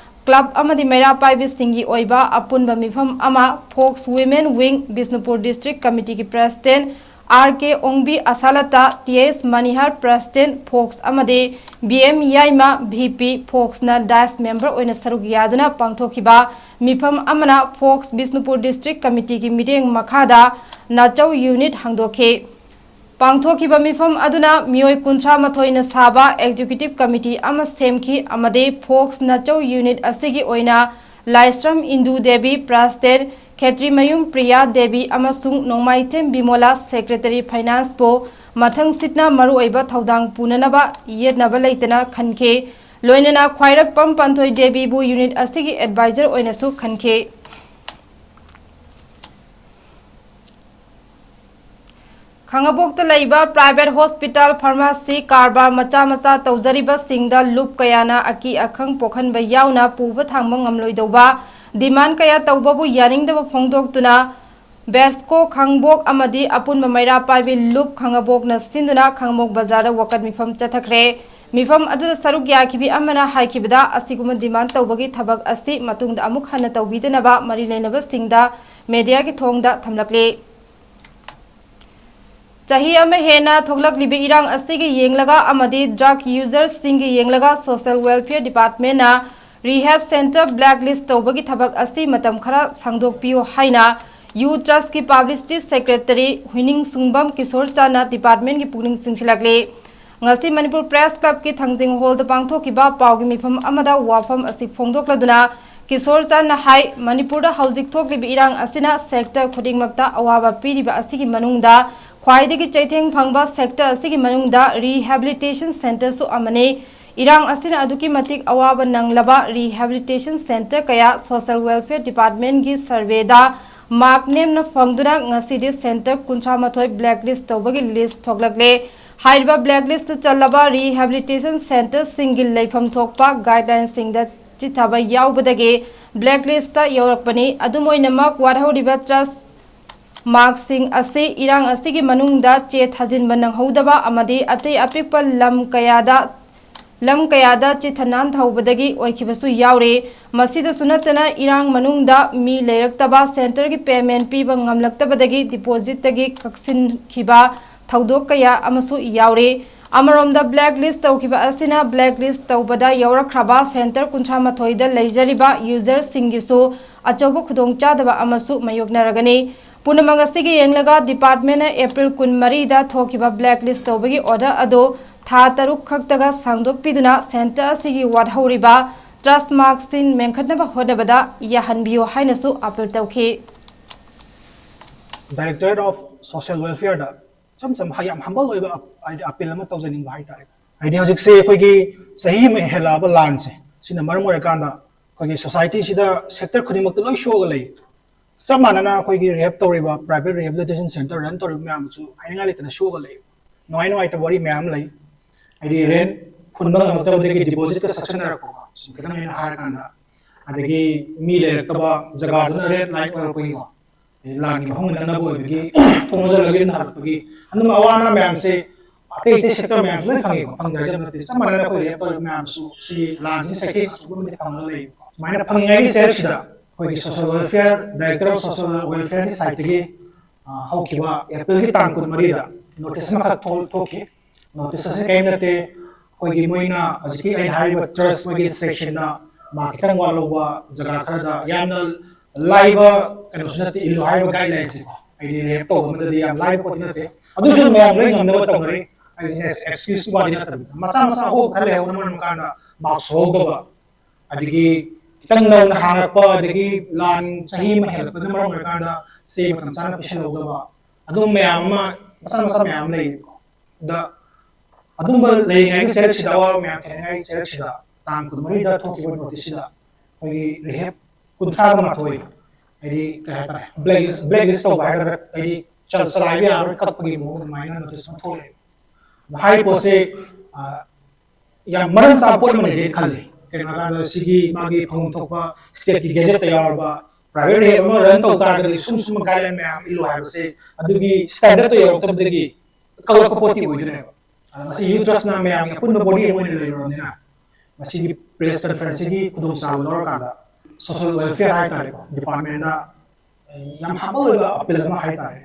ꯀ꯭ꯂꯕ ꯑꯃꯗꯤ ꯃꯩꯔꯥ ꯄꯥꯏꯕꯤꯁꯤꯡꯒꯤ ꯑꯣꯏꯕ ꯑꯄꯨꯟꯕ ꯃꯤꯐꯝ ꯑꯃ FOCS women wing Bishnupur district ꯀꯃꯤꯇꯤꯒꯤ president R K Ongbi Asalta, T S Manihar president FOCS ꯑꯃꯗꯤ B M Yaima V P ꯐꯣꯛꯁꯅ ꯗꯥꯏꯁ ꯃꯦꯝꯕꯔ ꯑꯣꯏꯅ ꯁꯔꯨꯛ ꯌꯥꯗꯨꯅ ꯄꯥꯡꯊꯣꯛꯈꯤꯕ ꯃꯤꯐꯝ ꯑꯃꯅ ꯐꯣꯛꯁ ꯕꯤꯁꯅꯨꯄꯨꯔ ꯗꯤꯁꯇ꯭ꯔꯤꯛ ꯀꯃꯤꯇꯤꯒꯤ ꯃꯤꯠꯌꯦꯡ ꯃꯈꯥꯗ ꯅꯥꯆꯧ ꯌꯨꯅꯤꯠ ꯍꯥꯡꯗꯣꯛꯈꯤ꯫ ꯄꯥꯡꯊꯣꯛꯈꯤꯕ ꯃꯤꯐꯝ ꯑꯗꯨꯅ ꯃꯤꯑꯣꯏ ꯀꯨꯟꯊ꯭ꯔꯥ ꯃꯥꯊꯣꯏꯅ ꯁꯥꯕ ꯑꯦꯛꯖꯤꯀ꯭ꯌꯨꯇꯤꯚ ꯀꯃꯤꯇꯤ ꯑꯃ ꯁꯦꯝꯈꯤ ꯑꯃꯗꯤ ꯐꯣꯛꯁ ꯅꯥꯆꯧ ꯌꯨꯅꯤꯠ ꯑꯁꯤꯒꯤ ꯑꯣꯏꯅ ꯂꯥꯏꯁ꯭ꯔꯝ ꯏꯟꯗꯨ ꯗꯦꯕꯤ ꯄ꯭ꯔꯁꯤꯗꯦꯟ, ꯈꯦꯇ꯭ꯔꯤꯃꯌꯨꯝ ꯄ꯭ꯔꯤꯌꯥ ꯗꯦꯕꯤ ꯑꯃꯁꯨꯡ ꯅꯣꯡꯃꯥꯏꯊꯦꯝ ꯕꯤꯃꯣꯂꯥ ꯁꯦꯀ꯭ꯔꯦꯇꯔꯤ ꯐꯥꯏꯅꯥꯟꯁꯄꯨ ꯃꯊꯪꯁꯤꯠꯅ ꯃꯔꯨꯑꯣꯏꯕ ꯊꯧꯗꯥꯡ ꯄꯨꯅꯅꯕ ꯌꯦꯠꯅꯕ ꯂꯩꯇꯅ ꯈꯟꯈꯤ꯫ ꯂꯣꯏꯅꯅ ꯈ꯭ꯋꯥꯏꯔꯥꯛꯄꯝ ꯄꯥꯟꯊꯣꯏ ꯗꯦꯕꯤꯕꯨ ꯌꯨꯅꯤꯠ ꯑꯁꯤꯒꯤ ꯑꯦꯗꯚꯥꯏꯖꯔ ꯑꯣꯏꯅꯁꯨ ꯈꯟꯈꯤ꯫ ꯈꯥꯉꯕꯣꯛꯇ ꯂꯩꯕ ꯄ꯭ꯔꯥꯏꯚꯦꯠ ꯍꯣꯁꯄꯤꯇꯥꯜ, ꯐꯥꯔꯃꯥꯁꯤ ꯀꯔꯕꯥꯔ ꯃꯆꯥ ꯃꯆꯥ ꯇꯧꯖꯔꯤꯕꯁꯤꯡꯗ ꯂꯨꯞ ꯀꯌꯥꯅ ꯑꯀꯤ ꯑꯈꯪ ꯄꯣꯛꯍꯟꯕ ꯌꯥꯎꯅ ꯄꯨꯕ ꯊꯥꯡꯕ ꯉꯝꯂꯣꯏꯗꯧꯕ ꯗꯤꯃꯥꯟ ꯀꯌꯥ ꯇꯧꯕꯕꯨ ꯌꯥꯅꯤꯡꯗꯕ ꯐꯣꯡꯗꯣꯛꯇꯨꯅ ꯕꯦꯁꯀꯣ ꯈꯥꯡꯕꯣꯛ ꯑꯃꯗꯤ ꯑꯄꯨꯟꯕ ꯃꯩꯔꯥ ꯄꯥꯏꯕꯤ ꯂꯨꯞ ꯈꯥꯉꯕꯣꯛꯅ ꯁꯤꯟꯗꯨꯅ ꯈꯥꯉꯕꯣꯛ ꯕꯖꯥꯔꯗ ꯋꯥꯀꯠ ꯃꯤꯐꯝ ꯆꯠꯊꯈ꯭ꯔꯦ꯫ ꯃꯤꯐꯝ ꯑꯗꯨꯗ ꯁꯔꯨꯛ ꯌꯥꯈꯤꯕꯤ ꯑꯃꯅ ꯍꯥꯏꯈꯤꯕꯗ, ꯑꯁꯤꯒꯨꯝꯕ ꯗꯤꯃꯥꯟ ꯇꯧꯕꯒꯤ ꯊꯕꯛ ꯑꯁꯤ ꯃꯇꯨꯡꯗ ꯑꯃꯨꯛ ꯍꯟꯅ ꯇꯧꯕꯤꯗꯅꯕ ꯃꯔꯤ ꯂꯩꯅꯕꯁꯤꯡꯗ ꯃꯦꯗꯤꯌꯥꯒꯤ ꯊꯣꯡꯗ ꯊꯝꯂꯛꯂꯤ꯫ ꯆꯍꯤ ꯑꯃ ꯍꯦꯟꯅ ꯊꯣꯛꯂꯛꯂꯤꯕ ꯏꯔꯥꯡ ꯑꯁꯤꯒꯤ ꯌꯦꯡꯂꯒ ꯑꯃꯗꯤ ꯗ꯭ꯔꯒ ꯌꯨꯖꯔꯁꯤꯡꯒꯤ ꯌꯦꯡꯂꯒ ꯁꯣꯁꯤꯌꯦꯜ ꯋꯦꯜꯐꯤꯌꯔ ꯗꯤꯄꯥꯔꯠꯃꯦꯟꯅ ꯔꯤꯍꯦꯕ ꯁꯦꯟꯇꯔ ꯕ꯭ꯂꯦꯛ ꯂꯤꯁ ꯇꯧꯕꯒꯤ ꯊꯕꯛ ꯑꯁꯤ ꯃꯇꯝ ꯈꯔ ꯁꯥꯡꯗꯣꯛꯄꯤꯌꯨ ꯍꯥꯏꯅ ꯌꯨ ꯇ꯭ꯔꯁꯀꯤ ꯄꯕ꯭ꯂꯤꯁꯤꯇꯤ ꯁꯦꯀ꯭ꯔꯦꯇꯔꯤ ꯍꯨꯏꯅꯤꯡꯁꯨꯡꯕꯝ ꯀꯤꯁꯣꯔ ꯆꯥꯟꯅ ꯗꯤꯄꯥꯔꯠꯃꯦꯟꯒꯤ ꯄꯨꯛꯅꯤꯡ ꯆꯤꯡꯁꯤꯜꯂꯛꯂꯤ꯫ ꯉꯁꯤ ꯃꯅꯤꯄꯨꯔ ꯄ꯭ꯔꯦꯁ ꯀ꯭ꯂꯕꯀꯤ ꯊꯥꯡꯖꯤꯡ ꯍꯣꯜꯗ ꯄꯥꯡꯊꯣꯛꯈꯤꯕ ꯄꯥꯎꯒꯤ ꯃꯤꯐꯝ ꯑꯃꯗ ꯋꯥꯐꯝ ꯑꯁꯤ ꯐꯣꯡꯗꯣꯛꯂꯗꯨꯅ ꯀꯤꯁꯣꯔ ꯆꯥꯟꯅ ꯍꯥꯏ, ꯃꯅꯤꯄꯨꯔꯗ ꯍꯧꯖꯤꯛ ꯊꯣꯛꯂꯤꯕ ꯏꯔꯥꯡ ꯑꯁꯤꯅ ꯁꯦꯛꯇꯔ ꯈꯨꯗꯤꯡꯃꯛꯇ ꯑꯋꯥꯕ ꯄꯤꯔꯤꯕ ꯑꯁꯤꯒꯤ ꯃꯅꯨꯡꯗ ꯈ꯭ꯋꯥꯏꯗꯒꯤ ꯆꯩꯊꯦꯡ ꯐꯪꯕ ꯁꯦꯛꯇꯔ ꯑꯁꯤꯒꯤ ꯃꯅꯨꯡꯗ ꯔꯤꯍꯦꯕꯤꯂꯤꯇꯦꯁꯟ ꯁꯦꯟꯇꯔꯁꯨ ꯑꯃꯅꯤ꯫ ꯏꯔꯥꯡ ꯑꯁꯤꯅ ꯑꯗꯨꯛꯀꯤ ꯃꯇꯤꯛ ꯑꯋꯥꯕ ꯅꯪꯂꯕ ꯔꯤꯍꯦꯕꯤꯂꯤꯇꯦꯁꯟ ꯁꯦꯟꯇꯔ ꯀꯌꯥ ꯁꯣꯁꯤꯌꯦꯜ ꯋꯦꯜꯐꯤꯌꯔ ꯗꯤꯄꯥꯔꯠꯃꯦꯟꯒꯤ ꯁꯔꯚꯦꯗ ꯃꯥꯔꯛ ꯅꯦꯝꯅ ꯐꯪꯗꯨꯅ ꯉꯁꯤꯗꯤ ꯁꯦꯟꯇꯔ ꯀꯨꯟꯊ꯭ꯔꯥ ꯃꯥꯊꯣꯏ ꯕ꯭ꯂꯦꯛ ꯂꯤꯁ ꯇꯧꯕꯒꯤ ꯂꯤꯁ ꯊꯣꯛꯂꯛꯂꯦ꯫ ꯍꯥꯏꯔꯤꯕ ꯕ꯭ꯂꯦꯛ ꯂꯤꯁꯇ ꯆꯜꯂꯕ ꯔꯤꯍꯦꯕꯤꯂꯤꯇꯦꯁꯟ ꯁꯦꯟꯇꯔꯁꯤꯡꯒꯤ ꯂꯩꯐꯝ ꯊꯣꯛꯄ ꯒꯥꯏꯗꯂꯥꯏꯟꯁꯤꯡꯗ ꯆꯤꯠꯊꯕ ꯌꯥꯎꯕꯗꯒꯤ ꯕ꯭ꯂꯦꯛ ꯂꯤꯁꯇ ꯌꯧꯔꯛꯄꯅꯤ꯫ ꯑꯗꯨꯝ ꯑꯣꯏꯅꯃꯛ, ꯋꯥꯠꯍꯧꯔꯤꯕ ꯇ꯭ꯔꯁ ꯃꯥꯔꯛꯁꯤꯡ ꯑꯁꯤ ꯏꯔꯥꯡ ꯑꯁꯤꯒꯤ ꯃꯅꯨꯡꯗ ꯆꯦ ꯊꯥꯖꯤꯟꯕ ꯅꯪꯍꯧꯗꯕ ꯑꯃꯗꯤ ꯑꯇꯩ ꯑꯄꯤꯛꯄ ꯂꯝ ꯀꯌꯥꯗ ꯂꯝ ꯀꯌꯥꯗ ꯆꯤꯊ ꯅꯥꯟꯊꯍꯧꯕꯗꯒꯤ ꯑꯣꯏꯈꯤꯕꯁꯨ ꯌꯥꯎꯔꯤ꯫ ꯃꯁꯤꯗꯁꯨ ꯅꯠꯇꯅ ꯏꯔꯥꯡ ꯃꯅꯨꯡꯗ ꯃꯤ ꯂꯩꯔꯛꯇꯕ, ꯁꯦꯟꯇꯔꯒꯤ ꯄꯦꯃꯦꯟ ꯄꯤꯕ ꯉꯝꯂꯛꯇꯕꯗꯒꯤ ꯗꯤꯄꯣꯖꯤꯠꯇꯒꯤ ꯀꯛꯁꯤꯟꯈꯤꯕ ꯊꯧꯗꯣꯛ ꯀꯌꯥ ꯑꯃꯁꯨ ꯌꯥꯎꯔꯤ꯫ ꯑꯃꯔꯣꯝꯗ ꯕ꯭ꯂꯦꯛ ꯂꯤꯁ ꯇꯧꯈꯤꯕ ꯑꯁꯤꯅ ꯕ꯭ꯂꯦꯛ ꯂꯤꯁ ꯇꯧꯕꯗ ꯌꯥꯎꯔꯛꯈ꯭ꯔꯕ ꯁꯦꯟꯇꯔ ꯀꯨꯟꯊ꯭ꯔꯥ ꯃꯥꯊꯣꯏꯗ ꯂꯩꯖꯔꯤꯕ ꯌꯨꯖꯔꯁꯤꯡꯒꯤꯁꯨ ꯑꯆꯧꯕ ꯈꯨꯗꯣꯡꯆꯥꯗꯕ ꯑꯃꯁꯨ ꯃꯥꯌꯣꯛꯅꯔꯒꯅꯤ꯫ ꯄꯨꯝꯅꯃꯛ ꯑꯁꯤꯒꯤ ꯌꯦꯡꯂꯒ ꯗꯤꯄꯥꯔꯠꯃꯦꯟꯅ ꯑꯦꯄ꯭ꯔꯤꯜ ꯀꯨꯟꯃꯔꯤꯗ ꯊꯣꯛꯈꯤꯕ ꯕ꯭ꯂꯦꯛ ꯂꯤꯁ ꯇꯧꯕꯒꯤ ꯑꯣꯔꯗꯔ ꯑꯗꯨ ꯊꯥ ꯇꯔꯨꯛ ꯈꯛꯇꯒ ꯁꯥꯡꯗꯣꯛꯄꯤꯗꯨꯅ ꯁꯦꯟꯇꯔ ꯑꯁꯤꯒꯤ ꯋꯥꯠꯍꯧꯔꯤꯕ ꯇ꯭ꯔꯁ ꯃꯥꯔꯛꯁꯤꯡ ꯃꯦꯟꯈꯠꯅꯕ ꯍꯣꯠꯅꯕꯗ ꯌꯥꯍꯟꯕꯤꯌꯨ ꯍꯥꯏꯅꯁꯨ ꯑꯥꯄꯤꯜ ꯇꯧꯈꯤ꯫ Directorate of Social Welfareꯗ ꯏꯆꯝ ꯆꯝꯕ ꯌꯥꯝ ꯍꯝꯕꯜ ꯑꯣꯏꯕ ꯍꯥꯏꯗꯤ ꯑꯥꯄꯤꯜ ꯑꯃ ꯇꯧꯖꯅꯤꯡꯕ ꯍꯥꯏꯇꯥꯔꯦ꯫ ꯍꯥꯏꯗꯤ ꯍꯧꯖꯤꯛꯁꯦ ꯑꯩꯈꯣꯏꯒꯤ ꯆꯍꯤ ꯑꯃ ꯍꯦꯜꯂꯛꯑꯕ ꯂꯥꯟꯁꯦ, ꯁꯤꯅ ꯃꯔꯝ ꯑꯣꯏꯔꯀꯥꯟꯗ ꯑꯩꯈꯣꯏꯒꯤ ꯁꯣꯁꯥꯏꯇꯤꯁꯤꯗ ꯁꯦꯛꯇꯔ ꯈꯨꯗꯤꯡꯃꯛꯇ ꯂꯣꯏ ꯁꯣꯛꯑꯒ ꯂꯩ꯫ ꯆꯞ ꯃꯥꯟꯅꯅ ꯑꯩꯈꯣꯏꯒꯤ ꯔꯤꯍꯦꯞ ꯇꯧꯔꯤꯕ, private rehabilitation center run ꯇꯧꯔꯤꯕ ꯃꯌꯥꯝꯁꯨ ꯍꯥꯏꯅꯤꯡꯉꯥꯏ ꯂꯩꯇꯅ ꯁꯣꯛꯑꯒ ꯂꯩ꯫ ꯅꯨꯡꯉꯥꯏ ꯅꯨꯡꯉꯥꯏꯇꯕ ꯋꯥꯔꯤ ꯃꯌꯥꯝ ꯂꯩ꯫ ꯍꯥꯏꯗꯤ rent ꯍꯨꯟꯕ ꯉꯝꯃꯛꯇꯕꯗꯒꯤ depositꯀ ꯁꯛꯆꯟꯅꯔꯛꯄꯀꯣ, ꯁꯨꯝ ꯈꯤꯇꯪ ꯑꯩꯅ ꯍꯥꯏꯔꯀꯥꯟꯗ, ꯑꯗꯒꯤ ꯃꯤ ꯂꯩꯔꯛꯇꯕ ꯖꯒꯥꯗꯨꯅ red light ꯑꯣꯏꯔꯛꯄꯒꯤꯀꯣ, ꯂꯥꯟꯒꯤ ꯃꯐꯝ ꯅꯛꯅꯕ ꯑꯣꯏꯕꯒꯤ ꯊꯣꯡ ꯂꯣꯟꯁꯤꯜꯂꯒ ꯌꯨꯝꯗ ꯍꯜꯂꯛꯄꯒꯤ ꯑꯗꯨꯝꯕ ꯑꯋꯥ ꯑꯅꯥ ꯃꯌꯥꯝꯁꯦ ꯑꯇꯩ ꯑꯇꯩ ꯁꯦꯛꯇꯔ ꯃꯌꯥꯝꯁꯨ ꯂꯣꯏ ꯐꯪꯉꯤꯀꯣ, ꯐꯪꯗ꯭ꯔꯦ ꯍꯥꯏꯖꯕ ꯅꯠꯇꯦ꯫ ꯆꯞ ꯃꯥꯟꯅꯅ ꯑꯩꯈꯣꯏ ꯔꯤꯍꯦꯞ ꯇꯧꯔꯤꯕ ꯃꯌꯥꯝꯁꯨ ꯁꯤ ꯂꯥꯟꯁꯤꯅ ꯆꯩꯊꯦꯡ ꯑꯆꯧꯕ ꯑꯃꯗꯤ ꯐꯪꯉꯒ ꯂꯩꯌꯦꯕꯀꯣ꯫ ꯁꯨꯃꯥꯏꯅ ꯐꯪꯉꯤꯉꯩꯒꯤ ꯆꯩꯔꯛꯁꯤꯗ ꯑꯩꯈꯣꯏꯒꯤ social welfare, director of social welfareꯒꯤ sideꯇꯒꯤ ꯍꯧꯈꯤꯕ ꯑꯦꯄ꯭ꯔꯤꯜꯒꯤ ꯇꯥꯡ ꯀꯨꯟꯃꯔꯤꯗ notice ꯑꯃꯈꯛ ꯊꯣꯛꯈꯤ꯫ Notice ꯑꯁꯤ ꯀꯔꯤꯝ ꯅꯠꯇꯦ, ꯑꯩꯈꯣꯏꯒꯤ ꯃꯣꯏꯅ ꯍꯧꯖꯤꯛꯀꯤ ꯑꯩꯅ ꯍꯥꯏꯔꯤꯕ trust ꯃꯣꯏꯒꯤ inspectionꯗ ꯃꯥ ꯈꯤꯇꯪ ꯋꯥꯠꯍꯧꯕ ꯖꯒꯥ ꯈꯔꯗ, ꯌꯥꯝꯅ ꯂꯥꯏꯕ ꯀꯩꯅꯣꯁꯨ ꯅꯠꯇꯦ, ꯏꯜꯂꯨ ꯍꯥꯏꯔꯤꯕ guidelineꯁꯦꯀꯣ꯫ ꯍꯥꯏꯗꯤ ꯔꯤꯍꯦꯞ ꯇꯧꯕ ꯑꯃꯗꯗꯤ ꯌꯥꯝ ꯂꯥꯏꯕ ꯄꯣꯠꯇꯤ ꯅꯠꯇꯦ, ꯑꯗꯨꯁꯨ ꯃꯌꯥꯝ ꯂꯣꯏ ꯉꯝꯅꯕ ꯇꯧꯅꯔꯤ꯫ ꯑꯩꯁꯦ excuseꯀꯤ ꯋꯥꯗꯤ ꯅꯠꯇꯕꯤꯗ, ꯃꯆꯥ ꯃꯆꯥ ꯑꯍꯣꯕ ꯈꯔ ꯂꯩꯍꯧꯕꯅ ꯃꯔꯝ ꯀꯥꯟꯗ ꯃꯥꯛꯁ ꯁꯨꯍꯧꯗꯕ, ꯑꯗꯒꯤ ꯈꯤꯇꯪ ꯅꯧꯅ ꯍꯥꯡꯉꯛꯄ, ꯑꯗꯒꯤ ꯂꯥꯟ ꯆꯍꯤ ꯑꯃ ꯍꯦꯜꯂꯛꯄꯅ ꯃꯔꯝ ꯑꯣꯏꯔꯀꯥꯟꯗ ꯆꯦ ꯃꯇꯝ ꯆꯥꯅ ꯄꯤꯁꯤꯜꯍꯧꯗꯕ, ꯑꯗꯨꯝ ꯃꯌꯥꯝ ꯑꯃ, ꯃꯆꯥ ꯃꯆꯥ ꯃꯌꯥꯝ ꯑꯃ ꯂꯩꯌꯦꯕꯀꯣ꯫ ꯑꯗ ꯑꯗꯨꯝꯕ ꯂꯩꯔꯤꯉꯩꯒꯤ ꯆꯩꯔꯛꯁꯤꯗ ꯑꯋꯥꯕ ꯃꯌꯥꯝ ꯊꯦꯡꯅꯔꯤꯉꯩ ꯆꯩꯔꯛꯁꯤꯗ ꯇꯥꯡ ꯀꯨꯟꯃꯔꯤꯗ ꯊꯣꯛꯈꯤꯕ noticeꯁꯤꯗ ꯑꯩꯈꯣꯏꯒꯤ ꯔꯤꯍꯦꯞ ꯀꯨꯟꯊ꯭ꯔꯥꯒ ꯃꯥꯊꯣꯏ, ꯍꯥꯏꯗꯤ ꯀꯩ ꯍꯥꯏꯇꯥꯔꯦ, blacklist, blacklist ꯇꯧꯕ ꯍꯥꯏꯒꯗ꯭ꯔꯥ, ꯍꯥꯏꯗꯤ ꯆꯜ ꯆꯂꯥꯏꯕ ꯌꯥꯔꯣꯏ ꯀꯛꯄꯒꯤ ꯃꯑꯣꯡ ꯑꯗꯨꯃꯥꯏꯅ notice ꯑꯃ ꯊꯣꯛꯂꯛꯑꯦ꯫ ꯑꯗꯣ ꯍꯥꯏꯔꯤꯕ ꯄꯣꯠꯁꯦ, ꯑ, ꯌꯥꯝ ꯃꯔꯝ ꯆꯥꯕ ꯄꯣꯠ ꯑꯃꯅꯤꯗꯤ ꯈꯜꯂꯤ꯫ ꯀꯩꯅꯣ ꯍꯥꯏꯔꯀꯥꯟꯗ ꯁꯤꯒꯤ ꯃꯥꯒꯤ ꯐꯪꯐꯝ ꯊꯣꯛꯄ stateꯀꯤ gazetteꯇ ꯌꯥꯎꯔꯕ private rehab ꯑꯃ run ꯇꯧ ꯇꯥꯔꯒꯗꯤ ꯁꯨꯝ ꯁꯨꯝꯕ guideline ꯃꯌꯥꯝ ꯏꯜꯂꯨ ꯍꯥꯏꯕꯁꯦ ꯑꯗꯨꯒꯤ standardꯇꯣ ꯌꯧꯔꯛꯇꯕꯗꯒꯤ ꯀꯛꯂꯛꯄ ꯄꯣꯠꯇꯤ ꯑꯣꯏꯗꯣꯏꯅꯦꯕ꯫ ꯑꯗ ꯉꯁꯤ ꯌꯨꯠ ꯇ꯭ꯔꯁꯅ ꯃꯌꯥꯝꯒꯤ ꯑꯄꯨꯟꯕ ꯕꯣꯗꯤ ꯑꯃ ꯑꯣꯏꯅ ꯂꯩꯔꯨꯔꯕꯅꯤꯅ, ꯃꯁꯤꯒꯤ ꯄ꯭ꯔꯦꯁ ꯀꯟꯐꯔꯦꯟꯁꯁꯤꯒꯤ ꯈꯨꯗꯣꯡꯆꯥꯕ ꯂꯧꯔꯀꯥꯟꯗ ꯁꯣꯁꯤꯌꯦꯜ ꯋꯦꯜꯐꯤꯌꯔ ꯍꯥꯏꯇꯥꯔꯦꯀꯣ, ꯗꯤꯄꯥꯔꯠꯃꯦꯟꯗ ꯌꯥꯝ ꯍꯥꯞꯃꯜꯂꯣꯏꯕ ꯑꯄꯤꯜ ꯑꯃ ꯍꯥꯏꯇꯥꯔꯦ꯫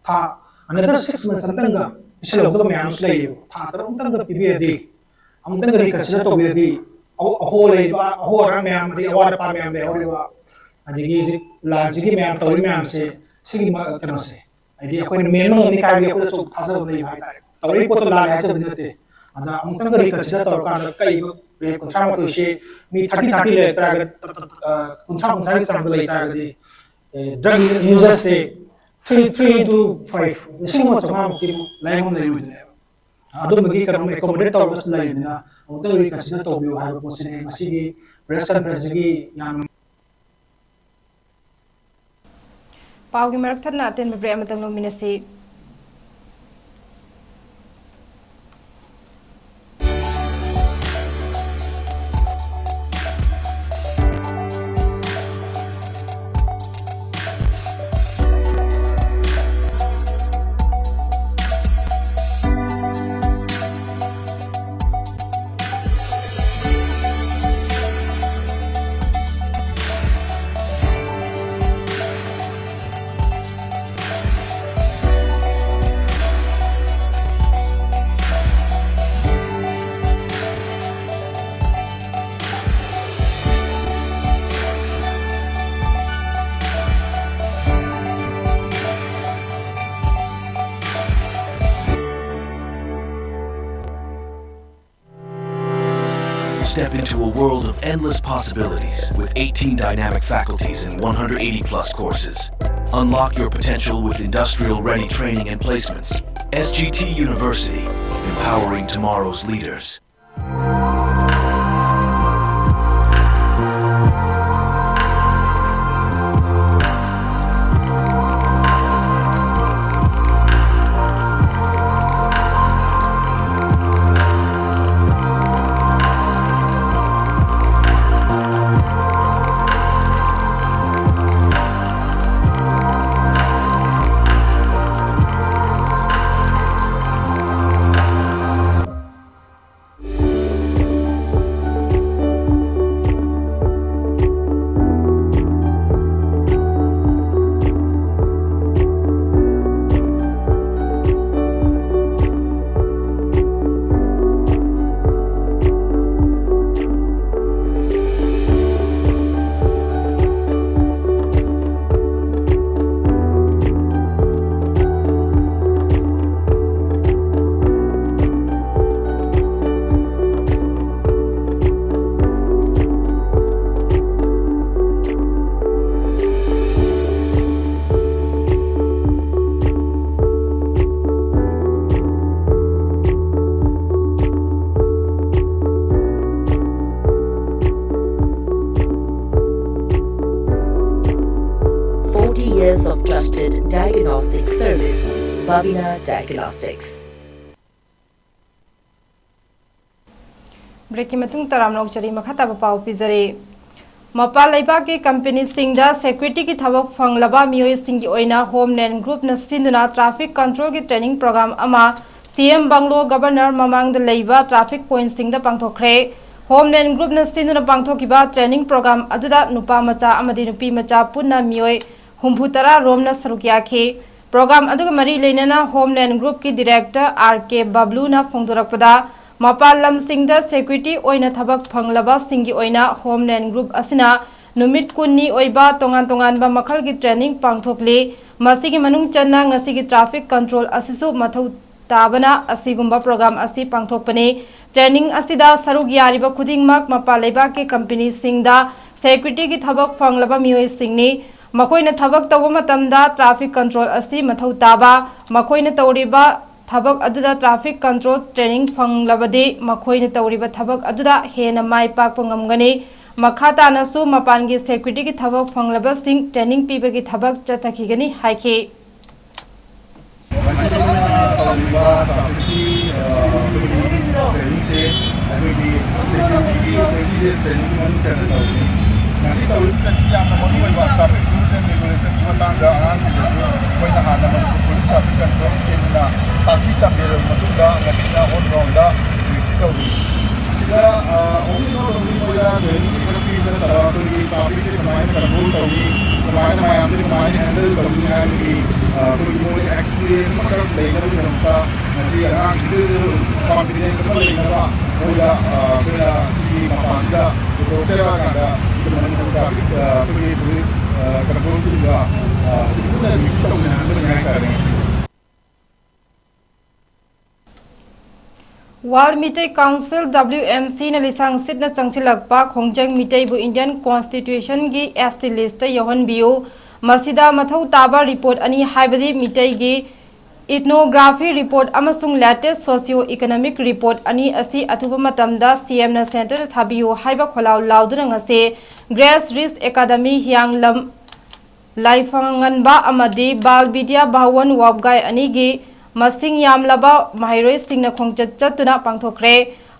ꯊꯥ ꯑꯅꯗꯔ ꯁꯤꯛꯁ ꯃꯟꯁ ꯑꯃꯇꯪꯒ ꯄꯤꯁꯤꯜꯍꯧꯗꯕ ꯃꯌꯥꯝꯁꯨ ꯂꯩꯌꯦꯕ꯫ ꯊꯥ ꯇꯔꯨꯛ ꯑꯃꯇꯪꯒ ꯄꯤꯕꯤꯔꯗꯤ, ꯑꯃꯨꯛꯇꯪꯒ ꯔꯤꯀꯟꯁꯤꯗꯔ ꯇꯧꯕꯤꯔꯗꯤ, ꯑꯍꯣ ꯂꯩꯔꯤꯕ ꯑꯍꯣ ꯑꯔꯥꯡ ꯃꯌꯥꯝ, ꯑꯗꯒꯤ ꯑꯋꯥꯠ ꯑꯄꯥ ꯃꯌꯥꯝ ꯂꯩꯍꯧꯔꯤꯕ, ꯑꯗꯒꯤ ꯍꯧꯖꯤꯛ ꯂꯥꯟꯁꯤꯒꯤ ꯃꯌꯥꯝ ꯇꯧꯔꯤ ꯃꯌꯥꯝꯁꯦ, ꯁꯤꯒꯤ ꯀꯩꯅꯣꯁꯦ ꯍꯥꯏꯗꯤ ꯑꯩꯈꯣꯏꯅ ꯃꯦꯟꯕ ꯉꯝꯅꯤ ꯀꯥꯏꯕꯒꯤ ꯑꯩꯈꯣꯏꯗ ꯑꯆꯧꯕ ꯊꯥꯖꯕ ꯂꯩꯕ ꯍꯥꯏꯇꯥꯔꯦ꯫ ꯇꯧꯔꯛꯏ ꯄꯣꯠꯇꯣ ꯂꯥꯜꯂꯦ ꯍꯥꯏꯖꯕꯗꯤ ꯅꯠꯇꯦ꯫ ꯑꯗ ꯑꯃꯨꯛꯇꯪꯒ ꯔꯤꯀꯟꯁꯤꯗꯔ ꯇꯧꯔꯀꯥꯟꯗ ꯀꯛꯏꯕ ꯔꯦꯠ ꯀꯨꯟꯊ꯭ꯔꯥ ꯃꯥꯊꯣꯏꯁꯦ ꯃꯤ ꯊꯥꯔꯇꯤ ꯊꯥꯔꯇꯤ ꯂꯩꯔꯛ ꯇꯥꯔꯒꯗꯤ, ꯀꯨꯟꯊ꯭ꯔꯥ ꯀꯨꯟꯊ꯭ꯔꯥꯒꯤ ꯆꯥꯡꯗ ꯂꯩ ꯇꯥꯔꯒꯗꯤ, ꯗ꯭ꯔꯒ ꯌꯨꯖꯔꯁꯦ ꯊ꯭ꯔꯤ ꯊ꯭ꯔꯤ ꯏꯟꯇꯨ ꯐꯥꯏꯚ, ꯂꯤꯁꯤꯡ ꯑꯃ ꯆꯥꯝꯃꯉꯥꯃꯨꯛꯇꯤ ꯂꯥꯏꯌꯦꯡꯐꯝ ꯂꯩꯔꯣꯏꯗꯣꯏꯅꯦꯕ꯫ ꯑꯗꯨꯝꯕꯒꯤ ꯀꯩꯅꯣꯝ ꯑꯦꯀꯣꯃꯣꯗꯦꯠ ꯇꯧꯔꯒꯁꯨ ꯂꯩꯕꯅꯤꯅ ꯑꯃꯨꯛꯇꯪ ꯔꯤꯀꯟꯁꯤꯗꯔ ꯇꯧꯕꯤꯌꯨ ꯍꯥꯏꯕ ꯄꯣꯠꯁꯤꯅꯤ ꯉꯁꯤꯒꯤ ꯄ꯭ꯔꯦꯁ ꯀꯟꯐꯔꯦꯟꯁꯁꯤꯒꯤ ꯌꯥꯝꯅ ꯄꯥꯎꯒꯤ ꯃꯔꯛ ꯊꯠꯅ ꯑꯇꯦꯟꯕ ꯕ꯭ꯔꯦꯛ ꯑꯃꯇꯪ ꯂꯧꯃꯤꯟꯅꯁꯤ꯫ Step into a world of endless possibilities with eighteen dynamic faculties and one hundred eighty plus courses. Unlock your potential with industrial ready training and placements. S G T University, empowering tomorrow's leaders. Years of trusted diagnostic service, Babina Diagnostics. Break ꯀꯤ ꯃꯇꯨꯡ ꯇꯔꯥꯝꯅ ꯑꯣꯛꯆꯔꯤ꯫ ꯃꯈꯥ ꯇꯥꯕ ꯄꯥꯎ ꯄꯤꯖꯔꯤ꯫ ꯃꯄꯥꯟ ꯂꯩꯕꯥꯛꯀꯤ ꯀꯝꯄꯦꯅꯤꯁꯤꯡꯗ ꯁꯦꯀ꯭ꯌꯨꯔꯤꯇꯤꯒꯤ ꯊꯕꯛ ꯐꯪꯂꯕ ꯃꯤꯑꯣꯏꯁꯤꯡꯒꯤ ꯑꯣꯏꯅ ꯍꯣꯝꯂꯦꯟ ꯒ꯭ꯔꯨꯞꯅ ꯁꯤꯟꯗꯨꯅ ꯇ꯭ꯔꯥꯐꯤꯛ ꯀꯟꯇ꯭ꯔꯣꯜꯒꯤ ꯇ꯭ꯔꯦꯅꯤꯡ ꯄ꯭ꯔꯣꯒ꯭ꯔꯥꯝ ꯑꯃ ꯁꯤ ꯑꯦꯝ ꯕꯪꯒ꯭ꯂꯣ ꯒꯕꯔꯅꯔ ꯃꯃꯥꯡꯗ ꯂꯩꯕ ꯇ꯭ꯔꯥꯐꯤꯛ ꯄꯣꯏꯟꯠꯁꯤꯡꯗ ꯄꯥꯡꯊꯣꯛꯈ꯭ꯔꯦ꯫ ꯍꯣꯝꯂꯦꯟ ꯒ꯭ꯔꯨꯞꯅ ꯁꯤꯟꯗꯨꯅ ꯄꯥꯡꯊꯣꯛꯈꯤꯕ ꯇ꯭ꯔꯦꯅꯤꯡ ꯄ꯭ꯔꯣꯒ꯭ꯔꯥꯝ ꯑꯗꯨꯗ ꯅꯨꯄꯥ ꯃꯆꯥ ꯑꯃꯗꯤ ꯅꯨꯄꯤ ꯃꯆꯥ ꯄꯨꯟꯅ ꯃꯤꯑꯣꯏ ꯍꯨꯝꯐꯨꯇꯔꯥ ꯔꯣꯝꯅ ꯁꯔꯨꯛ ꯌꯥꯈꯤ꯫ ꯄ꯭ꯔꯣꯒ꯭ꯔꯥꯝ ꯑꯗꯨꯒ ꯃꯔꯤ ꯂꯩꯅꯅ ꯍꯣꯝꯂꯦꯟ ꯒ꯭ꯔꯨꯞꯀꯤ ꯗꯤꯔꯦꯛꯇꯔ ꯑꯥꯔ ꯀꯦ ꯕꯕ꯭ꯂꯨꯅ ꯐꯣꯡꯗꯣꯔꯛꯄꯗ, ꯃꯄꯥꯟ ꯂꯝꯁꯤꯡꯗ ꯁꯦꯀ꯭ꯌꯨꯔꯤꯇꯤ ꯑꯣꯏꯅ ꯊꯕꯛ ꯐꯪꯂꯕꯁꯤꯡꯒꯤ ꯑꯣꯏꯅ ꯍꯣꯝꯂꯦꯟ ꯒ꯭ꯔꯨꯞ ꯑꯁꯤꯅ ꯅꯨꯃꯤꯠ ꯀꯨꯟꯅꯤ ꯑꯣꯏꯕ ꯇꯣꯉꯥꯟ ꯇꯣꯉꯥꯟꯕ ꯃꯈꯜꯒꯤ ꯇ꯭ꯔꯦꯅꯤꯡ ꯄꯥꯡꯊꯣꯛꯂꯤ꯫ ꯃꯁꯤꯒꯤ ꯃꯅꯨꯡ ꯆꯟꯅ ꯉꯁꯤꯒꯤ ꯇ꯭ꯔꯥꯐꯤꯛ ꯀꯟꯇ꯭ꯔꯣꯜ ꯑꯁꯤꯁꯨ ꯃꯊꯧ ꯇꯥꯕꯅ ꯑꯁꯤꯒꯨꯝꯕ ꯄ꯭ꯔꯣꯒ꯭ꯔꯥꯝ ꯑꯁꯤ ꯄꯥꯡꯊꯣꯛꯄꯅꯤ꯫ ꯇ꯭ꯔꯦꯅꯤꯡ ꯑꯁꯤꯗ ꯁꯔꯨꯛ ꯌꯥꯔꯤꯕ ꯈꯨꯗꯤꯡꯃꯛ ꯃꯄꯥꯟ ꯂꯩꯕꯥꯛꯀꯤ ꯀꯝꯄꯦꯅꯤꯁꯤꯡꯗ ꯁꯦꯀ꯭ꯌꯨꯔꯤꯇꯤꯒꯤ ꯊꯕꯛ ꯐꯪꯂꯕ ꯃꯤꯑꯣꯏꯁꯤꯡꯅꯤ꯫ ꯃꯈꯣꯏꯅ ꯊꯕꯛ ꯇꯧꯕ ꯃꯇꯝꯗ ꯇ꯭ꯔꯥꯐꯤꯛ ꯀꯟꯇ꯭ꯔꯣꯜ ꯑꯁꯤ ꯃꯊꯧ ꯇꯥꯕ, ꯃꯈꯣꯏꯅ ꯇꯧꯔꯤꯕ ꯊꯕꯛ ꯑꯗꯨꯗ ꯇ꯭ꯔꯥꯐꯤꯛ ꯀꯟꯇ꯭ꯔꯣꯜ ꯇ꯭ꯔꯦꯅꯤꯡ ꯐꯪꯂꯕꯗꯤ ꯃꯈꯣꯏꯅ ꯇꯧꯔꯤꯕ ꯊꯕꯛ ꯑꯗꯨꯗ ꯍꯦꯟꯅ ꯃꯥꯏ ꯄꯥꯛꯄ ꯉꯝꯒꯅꯤ꯫ ꯃꯈꯥ ꯇꯥꯅꯁꯨ ꯃꯄꯥꯟꯒꯤ ꯁꯦꯀ꯭ꯌꯨꯔꯤꯇꯤꯒꯤ ꯊꯕꯛ ꯐꯪꯂꯕꯁꯤꯡ ꯇ꯭ꯔꯦꯅꯤꯡ ꯄꯤꯕꯒꯤ ꯊꯕꯛ ꯆꯠꯊꯈꯤꯒꯅꯤ ꯍꯥꯏꯈꯤ꯫ ꯃꯁꯤꯅ ꯇꯧꯔꯤꯕ ꯇ꯭ꯔꯥꯐꯤꯛꯀꯤ, ꯑ, ꯇ꯭ꯔꯦꯅꯤꯡꯁꯦ ꯑꯩꯈꯣꯏꯒꯤ ꯁꯦꯀ꯭ꯌꯨꯔꯤꯇꯤꯒꯤ ꯇ꯭ꯋꯦꯟꯇꯤ ꯗꯦꯖ ꯇ꯭ꯔꯦꯅꯤꯡ ꯃꯅꯨꯡ ꯆꯟꯅ ꯇꯧꯔꯤ꯫ ꯉꯁꯤ ꯇꯧꯔꯤꯕ ꯇ꯭ꯔꯦꯅꯤꯡ ꯌꯥꯝꯅ ꯃꯔꯨ ꯑꯣꯏꯕ ꯇ꯭ꯔꯥꯐꯤꯛ ꯔꯨꯜꯁ ꯑꯦꯟ ꯔꯦꯒꯨꯂꯦꯁꯟꯒꯤ ꯃꯇꯥꯡꯗ ꯑꯉꯥꯡꯁꯤꯡꯗꯁꯨ ꯑꯩꯈꯣꯏꯅ ꯍꯥꯟꯅ ꯃꯅꯤꯄꯨꯔ ꯄꯨꯂꯤꯁ ꯇ꯭ꯔꯥꯐꯤꯛ ꯀꯟꯇ꯭ꯔꯣꯜ ꯇꯤꯝꯅ ꯇꯥꯛꯄꯤ ꯇꯝꯕꯤꯔꯕ ꯃꯇꯨꯡꯗ ꯉꯁꯤꯅ ꯑꯣꯟ ꯒ꯭ꯔꯥꯎꯟꯗ ꯇꯧꯔꯤ꯫ ꯁꯤꯗ, ꯑ, only not only ꯃꯣꯏꯗ ꯇ꯭ꯔꯦꯅꯤꯡ ꯈꯛ ꯄꯤꯕ ꯅꯠꯇꯕ ꯑꯩꯈꯣꯏꯒꯤ ꯇ꯭ꯔꯥꯐꯤꯛꯁꯦ ꯀꯃꯥꯏꯅ ꯀꯟꯇ꯭ꯔꯣꯜ ꯇꯧꯅꯤ, ꯀꯃꯥꯏꯅ ꯃꯌꯥꯝꯁꯦ ꯀꯃꯥꯏꯅ ꯍꯦꯟꯗꯜ ꯇꯧꯅꯤ ꯍꯥꯏꯕꯒꯤ, ꯑ, ꯑꯩꯈꯣꯏꯒꯤ ꯃꯣꯏꯗ ꯑꯦꯛꯁꯄꯤꯔꯤꯌꯦꯟꯁ ꯑꯃꯈꯛ ꯂꯩꯅꯕꯒꯤꯗꯃꯛꯇ ꯉꯁꯤ ꯑꯉꯥꯡꯁꯤꯡꯗꯁꯨ ꯀꯣꯟꯐꯤꯗꯦꯟꯁ ꯑꯃ ꯂꯩꯅꯕ ꯃꯣꯏꯗ, ꯑ, ꯑꯩꯈꯣꯏꯅ ꯁꯤꯒꯤ ꯃꯄꯥꯟꯁꯤꯗ ꯄꯨꯊꯣꯛꯆꯔꯛꯑꯀꯥꯟꯗ ꯃꯅꯤꯄꯨꯔ ꯇ꯭ꯔꯥꯐꯤꯛ, ꯑ, ꯑꯩꯈꯣꯏꯒꯤ ꯄꯨꯂꯤꯁ, ꯑ, ꯀꯟꯇ꯭ꯔꯣꯜ ꯇꯤꯝꯒ, ꯑ, ꯄꯨꯟꯅ ꯃꯤꯠ ꯇꯧꯃꯤꯟꯅꯍꯟꯕꯅꯤ ꯍꯥꯏꯇꯥꯔꯦ ꯉꯁꯤ꯫ World Meitei Council, W M C ꯅ ꯂꯤꯁꯥꯡ ꯁꯤꯠꯅ ꯆꯪꯁꯤꯜꯂꯛꯄ ꯈꯣꯡꯖꯪ ꯃꯤꯇꯩꯕꯨ Indian Constitution ꯒꯤ S T list ꯇ ꯌꯥꯎꯍꯟꯕꯤꯌꯨ꯫ ꯃꯁꯤꯗ ꯃꯊꯧ ꯇꯥꯕ ꯔꯤꯄꯣꯔꯠ ꯑꯅꯤ, ꯍꯥꯏꯕꯗꯤ ꯃꯤꯇꯩꯒꯤ ethnography report ꯑꯃꯁꯨꯡ latest socio economic report ꯑꯅꯤ ꯑꯁꯤ ꯑꯊꯨꯕ ꯃꯇꯝꯗ C M ꯅ centre ꯗ ꯊꯥꯕꯤꯌꯨ ꯍꯥꯏꯕ ꯈꯣꯜꯂꯥꯎ ꯂꯥꯎꯗꯨꯅ ꯉꯁꯤ Grace Rich Academy ꯍꯤꯌꯥꯡꯂꯝ ꯂꯥꯏꯐꯪꯉꯟꯕ ꯑꯃꯗꯤ ꯕꯥꯜ ꯕꯤꯗ꯭ꯌꯥ ꯚꯥꯋꯟ ꯋꯥꯕꯒꯥꯏ ꯑꯅꯤꯒꯤ ꯃꯁꯤꯡ ꯌꯥꯝꯂꯕ ꯃꯍꯩꯔꯣꯏꯁꯤꯡꯅ ꯈꯣꯡꯆꯠ ꯆꯠꯇꯨꯅ ꯄꯥꯡꯊꯣꯛꯈ꯭ꯔꯦ꯫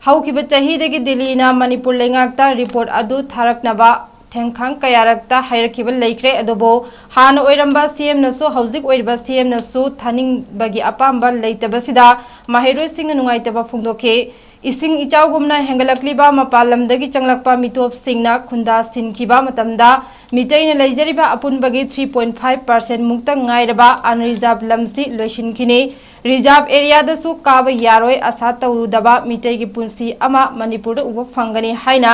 ꯍꯧꯈꯤꯕ ꯆꯍꯤꯗꯒꯤ ꯗꯤꯜꯂꯤꯅ ꯃꯅꯤꯄꯨꯔ ꯂꯩꯉꯥꯛꯇ ꯔꯤꯄꯣꯔꯠ ꯑꯗꯨ ꯊꯥꯔꯛꯅꯕ ꯊꯦꯡꯈꯥꯡ ꯀꯌꯥꯔꯛꯇ ꯍꯥꯏꯔꯛꯈꯤꯕ ꯂꯩꯈ꯭ꯔꯦ, ꯑꯗꯨꯕꯨ ꯍꯥꯟꯅ ꯑꯣꯏꯔꯝꯕ ꯁꯤ ꯑꯦꯝꯅꯁꯨ ꯍꯧꯖꯤꯛ ꯑꯣꯏꯔꯤꯕ ꯁꯤ ꯑꯦꯝꯅꯁꯨ ꯊꯥꯅꯤꯡꯕꯒꯤ ꯑꯄꯥꯝꯕ ꯂꯩꯇꯕꯁꯤꯗ ꯃꯍꯩꯔꯣꯏꯁꯤꯡꯅ ꯅꯨꯡꯉꯥꯏꯇꯕ ꯐꯣꯡꯗꯣꯛꯈꯤ꯫ ꯏꯁꯤꯡ ꯏꯆꯥꯎꯒꯨꯝꯅ ꯍꯦꯟꯒꯠꯂꯛꯂꯤꯕ ꯃꯄꯥꯟ ꯂꯝꯗꯒꯤ ꯆꯪꯂꯛꯄ ꯃꯤꯇꯣꯞꯁꯤꯡꯅ ꯈꯨꯟꯗꯥ ꯁꯤꯟꯈꯤꯕ ꯃꯇꯝꯗ ꯃꯤꯇꯩꯅ ꯂꯩꯖꯔꯤꯕ ꯑꯄꯨꯟꯕꯒꯤ three point five percent ꯃꯨꯛꯇ ꯉꯥꯏꯔꯕ unreserved ꯂꯝꯁꯤ ꯂꯣꯏꯁꯤꯟꯈꯤꯅꯤ꯫ Reserved areaꯗꯁꯨ ꯀꯥꯕ ꯌꯥꯔꯣꯏ꯫ ꯑꯁꯥ ꯇꯧꯔꯨꯗꯕ ꯃꯤꯇꯩꯒꯤ ꯄꯨꯟꯁꯤ ꯑꯃ ꯃꯅꯤꯄꯨꯔꯗ ꯎꯕ ꯐꯪꯒꯅꯤ ꯍꯥꯏꯅ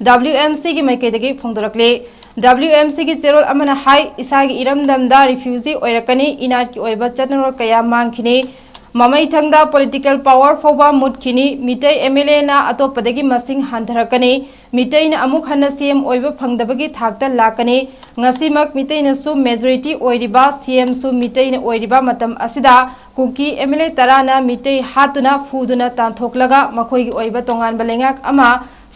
W M Cꯒꯤ ꯃꯥꯏꯀꯩꯗꯒꯤ ꯐꯣꯡꯗꯣꯔꯛꯂꯤ꯫ W M Cꯒꯤ ꯆꯦꯔꯣꯜ ꯑꯃꯅ ꯍꯥꯏ, ꯏꯁꯥꯒꯤ ꯏꯔꯝꯗꯝꯗ refugee ꯑꯣꯏꯔꯛꯀꯅꯤ, ꯏꯅꯥꯠꯀꯤ ꯑꯣꯏꯕ ꯆꯠꯅꯔꯣꯜ ꯀꯌꯥ ꯃꯥꯡꯈꯤꯅꯤ꯫ ꯃꯃꯩꯊꯪꯗ political power ꯐꯥꯎꯕ ꯃꯨꯠꯈꯤꯅꯤ꯫ ꯃꯤꯇꯩ M L Aꯅ ꯑꯇꯣꯞꯄꯗꯒꯤ ꯃꯁꯤꯡ ꯍꯟꯊꯔꯛꯀꯅꯤ꯫ ꯃꯤꯇꯩꯅ ꯑꯃꯨꯛ ꯍꯟꯅ C M ꯑꯣꯏꯕ ꯐꯪꯗꯕꯒꯤ ꯊꯥꯛꯇ ꯂꯥꯛꯀꯅꯤ꯫ ꯉꯁꯤꯃꯛ ꯃꯤꯇꯩꯅꯁꯨ majority ꯑꯣꯏꯔꯤꯕ, C Mꯁꯨ ꯃꯤꯇꯩꯅ ꯑꯣꯏꯔꯤꯕ ꯃꯇꯝ ꯑꯁꯤꯗ ꯀꯨꯀꯤ M L A ꯇꯔꯥꯅ ꯃꯤꯇꯩ ꯍꯥꯠꯇꯨꯅ, ꯐꯨꯗꯨꯅ ꯇꯥꯟꯊꯣꯛꯂꯒ ꯃꯈꯣꯏꯒꯤ ꯑꯣꯏꯕ ꯇꯣꯉꯥꯟꯕ ꯂꯩꯉꯥꯛ ꯑꯃ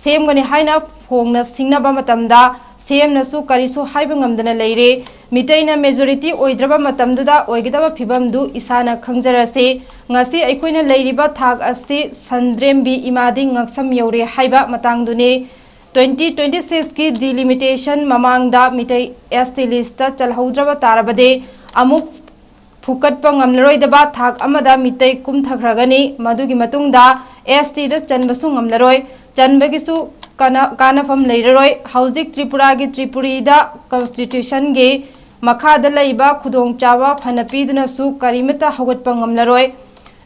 ꯁꯦꯝꯒꯅꯤ ꯍꯥꯏꯅ ꯐꯣꯡꯅ ꯁꯤꯡꯅꯕ ꯃꯇꯝꯗ C Mꯅꯁꯨ ꯀꯔꯤꯁꯨ ꯍꯥꯏꯕ ꯉꯝꯗꯅ ꯂꯩꯔꯦ꯫ ꯃꯤꯇꯩꯅ majority ꯑꯣꯏꯗ꯭ꯔꯕ ꯃꯇꯝꯗꯨꯗ ꯑꯣꯏꯒꯗꯕ ꯐꯤꯕꯝꯗꯨ ꯏꯁꯥꯅ ꯈꯪꯖꯔꯁꯤ꯫ ꯉꯁꯤ ꯑꯩꯈꯣꯏꯅ ꯂꯩꯔꯤꯕ ꯊꯥꯛ ꯑꯁꯤ ꯁꯟꯗ꯭ꯔꯦꯝꯕꯤ ꯏꯃꯥꯗꯤ ꯉꯛꯁꯝ ꯌꯧꯔꯦ ꯍꯥꯏꯕ ꯃꯇꯥꯡꯗꯨꯅꯤ꯫ Twenty twenty sixꯀꯤ delimitation ꯃꯃꯥꯡꯗ ꯃꯤꯇꯩ S T listꯇ ꯆꯜꯍꯧꯗ꯭ꯔꯕ ꯇꯥꯔꯕꯗꯤ ꯑꯃꯨꯛ ꯐꯨꯀꯠꯄ ꯉꯝꯂꯔꯣꯏꯗꯕ ꯊꯥꯛ ꯑꯃꯗ ꯃꯤꯇꯩ ꯀꯨꯝꯊꯈ꯭ꯔꯒꯅꯤ꯫ ꯃꯗꯨꯒꯤ ꯃꯇꯨꯡꯗ S Tꯗ ꯆꯟꯕꯁꯨ ꯉꯝꯂꯔꯣꯏ꯫ ꯆꯟꯕꯒꯤꯁꯨ ꯀꯥꯟꯅ-, ꯀꯥꯟꯅꯐꯝ ꯂꯩꯔꯔꯣꯏ꯫ ꯍꯧꯖꯤꯛ ꯇ꯭ꯔꯤꯄꯨꯔꯥꯒꯤ ꯇ꯭ꯔꯤꯄꯨꯔꯤꯗ constitutionꯒꯤ ꯃꯈꯥꯗ ꯂꯩꯕ ꯈꯨꯗꯣꯡꯆꯥꯕ ꯐꯅ ꯄꯤꯗꯨꯅꯁꯨ ꯀꯔꯤꯃꯠꯇ ꯍꯧꯒꯠꯄ ꯉꯝꯂꯔꯣꯏ꯫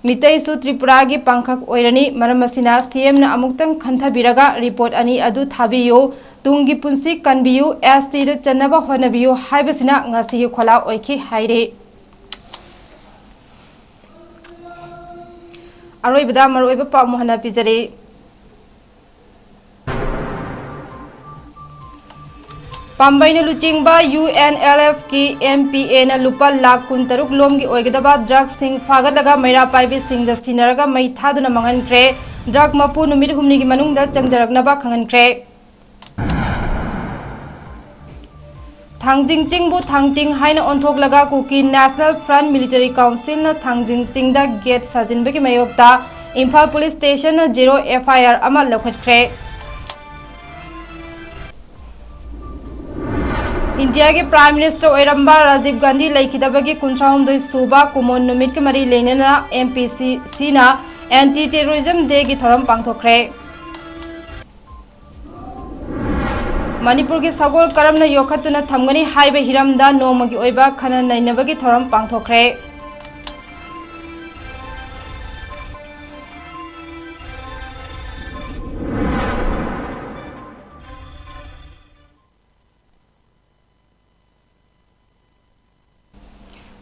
ꯃꯤꯇꯩꯁꯨ ꯇ꯭ꯔꯤꯄꯨꯔꯥꯒꯤ ꯄꯥꯡꯈꯛ ꯑꯣꯏꯔꯅꯤ꯫ ꯃꯔꯝ ꯑꯁꯤꯅ C Mꯅ ꯑꯃꯨꯛꯇꯪ ꯈꯟꯊꯕꯤꯔꯒ report ꯑꯅꯤ ꯑꯗꯨ ꯊꯥꯕꯤꯌꯨ꯫ ꯇꯨꯡꯒꯤ ꯄꯨꯟꯁꯤ ꯀꯟꯕꯤꯌꯨ, S Tꯗ ꯆꯟꯅꯕ ꯍꯣꯠꯅꯕꯤꯌꯨ ꯍꯥꯏꯕꯁꯤꯅ ꯉꯁꯤꯒꯤ ꯈꯣꯜꯂꯥꯎ ꯑꯣꯏꯈꯤ ꯍꯥꯏꯔꯤ꯫ ꯑꯔꯣꯏꯕꯗ ꯃꯔꯨꯑꯣꯏꯕ ꯄꯥꯎ ꯑꯃꯨꯛ ꯍꯟꯅ ꯄꯤꯖꯔꯤ꯫ ꯄꯥꯝꯕꯩꯅ ꯂꯨꯆꯤꯡꯕ U N L Fꯀꯤ M P Aꯅ ꯂꯨꯄꯥ ꯂꯥꯈ ꯀꯨꯟꯇꯔꯨꯛ ꯂꯣꯝꯒꯤ ꯑꯣꯏꯒꯗꯕ drugꯁꯤꯡ ꯐꯥꯒꯠꯂꯒ ꯃꯩꯔꯥ ꯄꯥꯏꯕꯤꯁꯤꯡꯗ ꯁꯤꯟꯅꯔꯒ ꯃꯩ ꯊꯥꯗꯨꯅ ꯃꯥꯡꯍꯟꯈ꯭ꯔꯦ꯫ Drug ꯃꯄꯨ ꯅꯨꯃꯤꯠ ꯍꯨꯝꯅꯤꯒꯤ ꯃꯅꯨꯡꯗ ꯆꯪꯖꯔꯛꯅꯕ ꯈꯪꯍꯟꯈ꯭ꯔꯦ꯫ ꯊꯥꯡꯖꯤꯡ ꯆꯤꯡꯕꯨ ꯊꯥꯡꯇꯤꯡ ꯍꯥꯏꯅ ꯑꯣꯟꯊꯣꯛꯂꯒ ꯀꯨꯀꯤ ꯅꯦꯁꯅꯦꯜ ꯐ꯭ꯔꯟꯠ ꯃꯤꯂꯤꯇꯔꯤ ꯀꯥꯎꯟꯁꯤꯜꯅ ꯊꯥꯡꯖꯤꯡ ꯆꯤꯡꯗ ꯒꯦꯠ ꯁꯥꯖꯤꯟꯕꯒꯤ ꯃꯥꯌꯣꯛꯇ Imphal police ꯁ꯭ꯇꯦꯁꯟꯅ zero F I R ꯑꯃ ꯂꯧꯈꯠꯈ꯭ꯔꯦ꯫ ꯏꯟꯗꯤꯌꯥꯒꯤ ꯄ꯭ꯔꯥꯏꯝ ꯃꯤꯅꯤꯁꯇꯔ ꯑꯣꯏꯔꯝꯕ ꯔꯥꯖꯤꯕ ꯒꯥꯟꯙꯤ ꯂꯩꯈꯤꯗꯕꯒꯤ ꯀꯨꯟꯊ꯭ꯔꯥꯍꯨꯝꯗꯣꯏ ꯁꯨꯕ ꯀꯨꯃꯣꯟ ꯅꯨꯃꯤꯠꯀ ꯃꯔꯤ ꯂꯩꯅꯅ ꯑꯦꯝ ꯄꯤ ꯁꯤ ꯁꯤꯅ ꯑꯦꯟꯇꯤ ꯇꯦꯔꯣꯔꯤꯖꯝ ꯗꯦꯒꯤ ꯊꯧꯔꯝ ꯄꯥꯡꯊꯣꯛꯈ꯭ꯔꯦ꯫ ꯃꯅꯤꯄꯨꯔꯒꯤ ꯁꯒꯣꯜ ꯀꯔꯝꯅ ꯌꯣꯛꯈꯠꯇꯨꯅ ꯊꯝꯒꯅꯤ ꯍꯥꯏꯕ ꯍꯤꯔꯝꯗ ꯅꯣꯡꯃꯒꯤ ꯑꯣꯏꯕ ꯈꯟꯅ ꯅꯩꯅꯕꯒꯤ ꯊꯧꯔꯝ ꯄꯥꯡꯊꯣꯛꯈ꯭ꯔꯦ꯫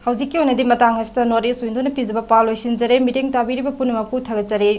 ꯍꯧꯖꯤꯛꯀꯤ ꯑꯣꯏꯅꯗꯤ ꯃꯇꯥꯡ ꯑꯁꯤꯗ North East Window ꯅ ꯄꯤꯖꯕ ꯄꯥꯎ ꯂꯣꯏꯁꯤꯟꯖꯔꯦ꯫ ꯃꯤꯠꯌꯦꯡ ꯇꯥꯕꯤꯔꯤꯕ ꯄꯨꯝꯅꯃꯛꯄꯨ ꯊꯥꯒꯠꯆꯔꯤ꯫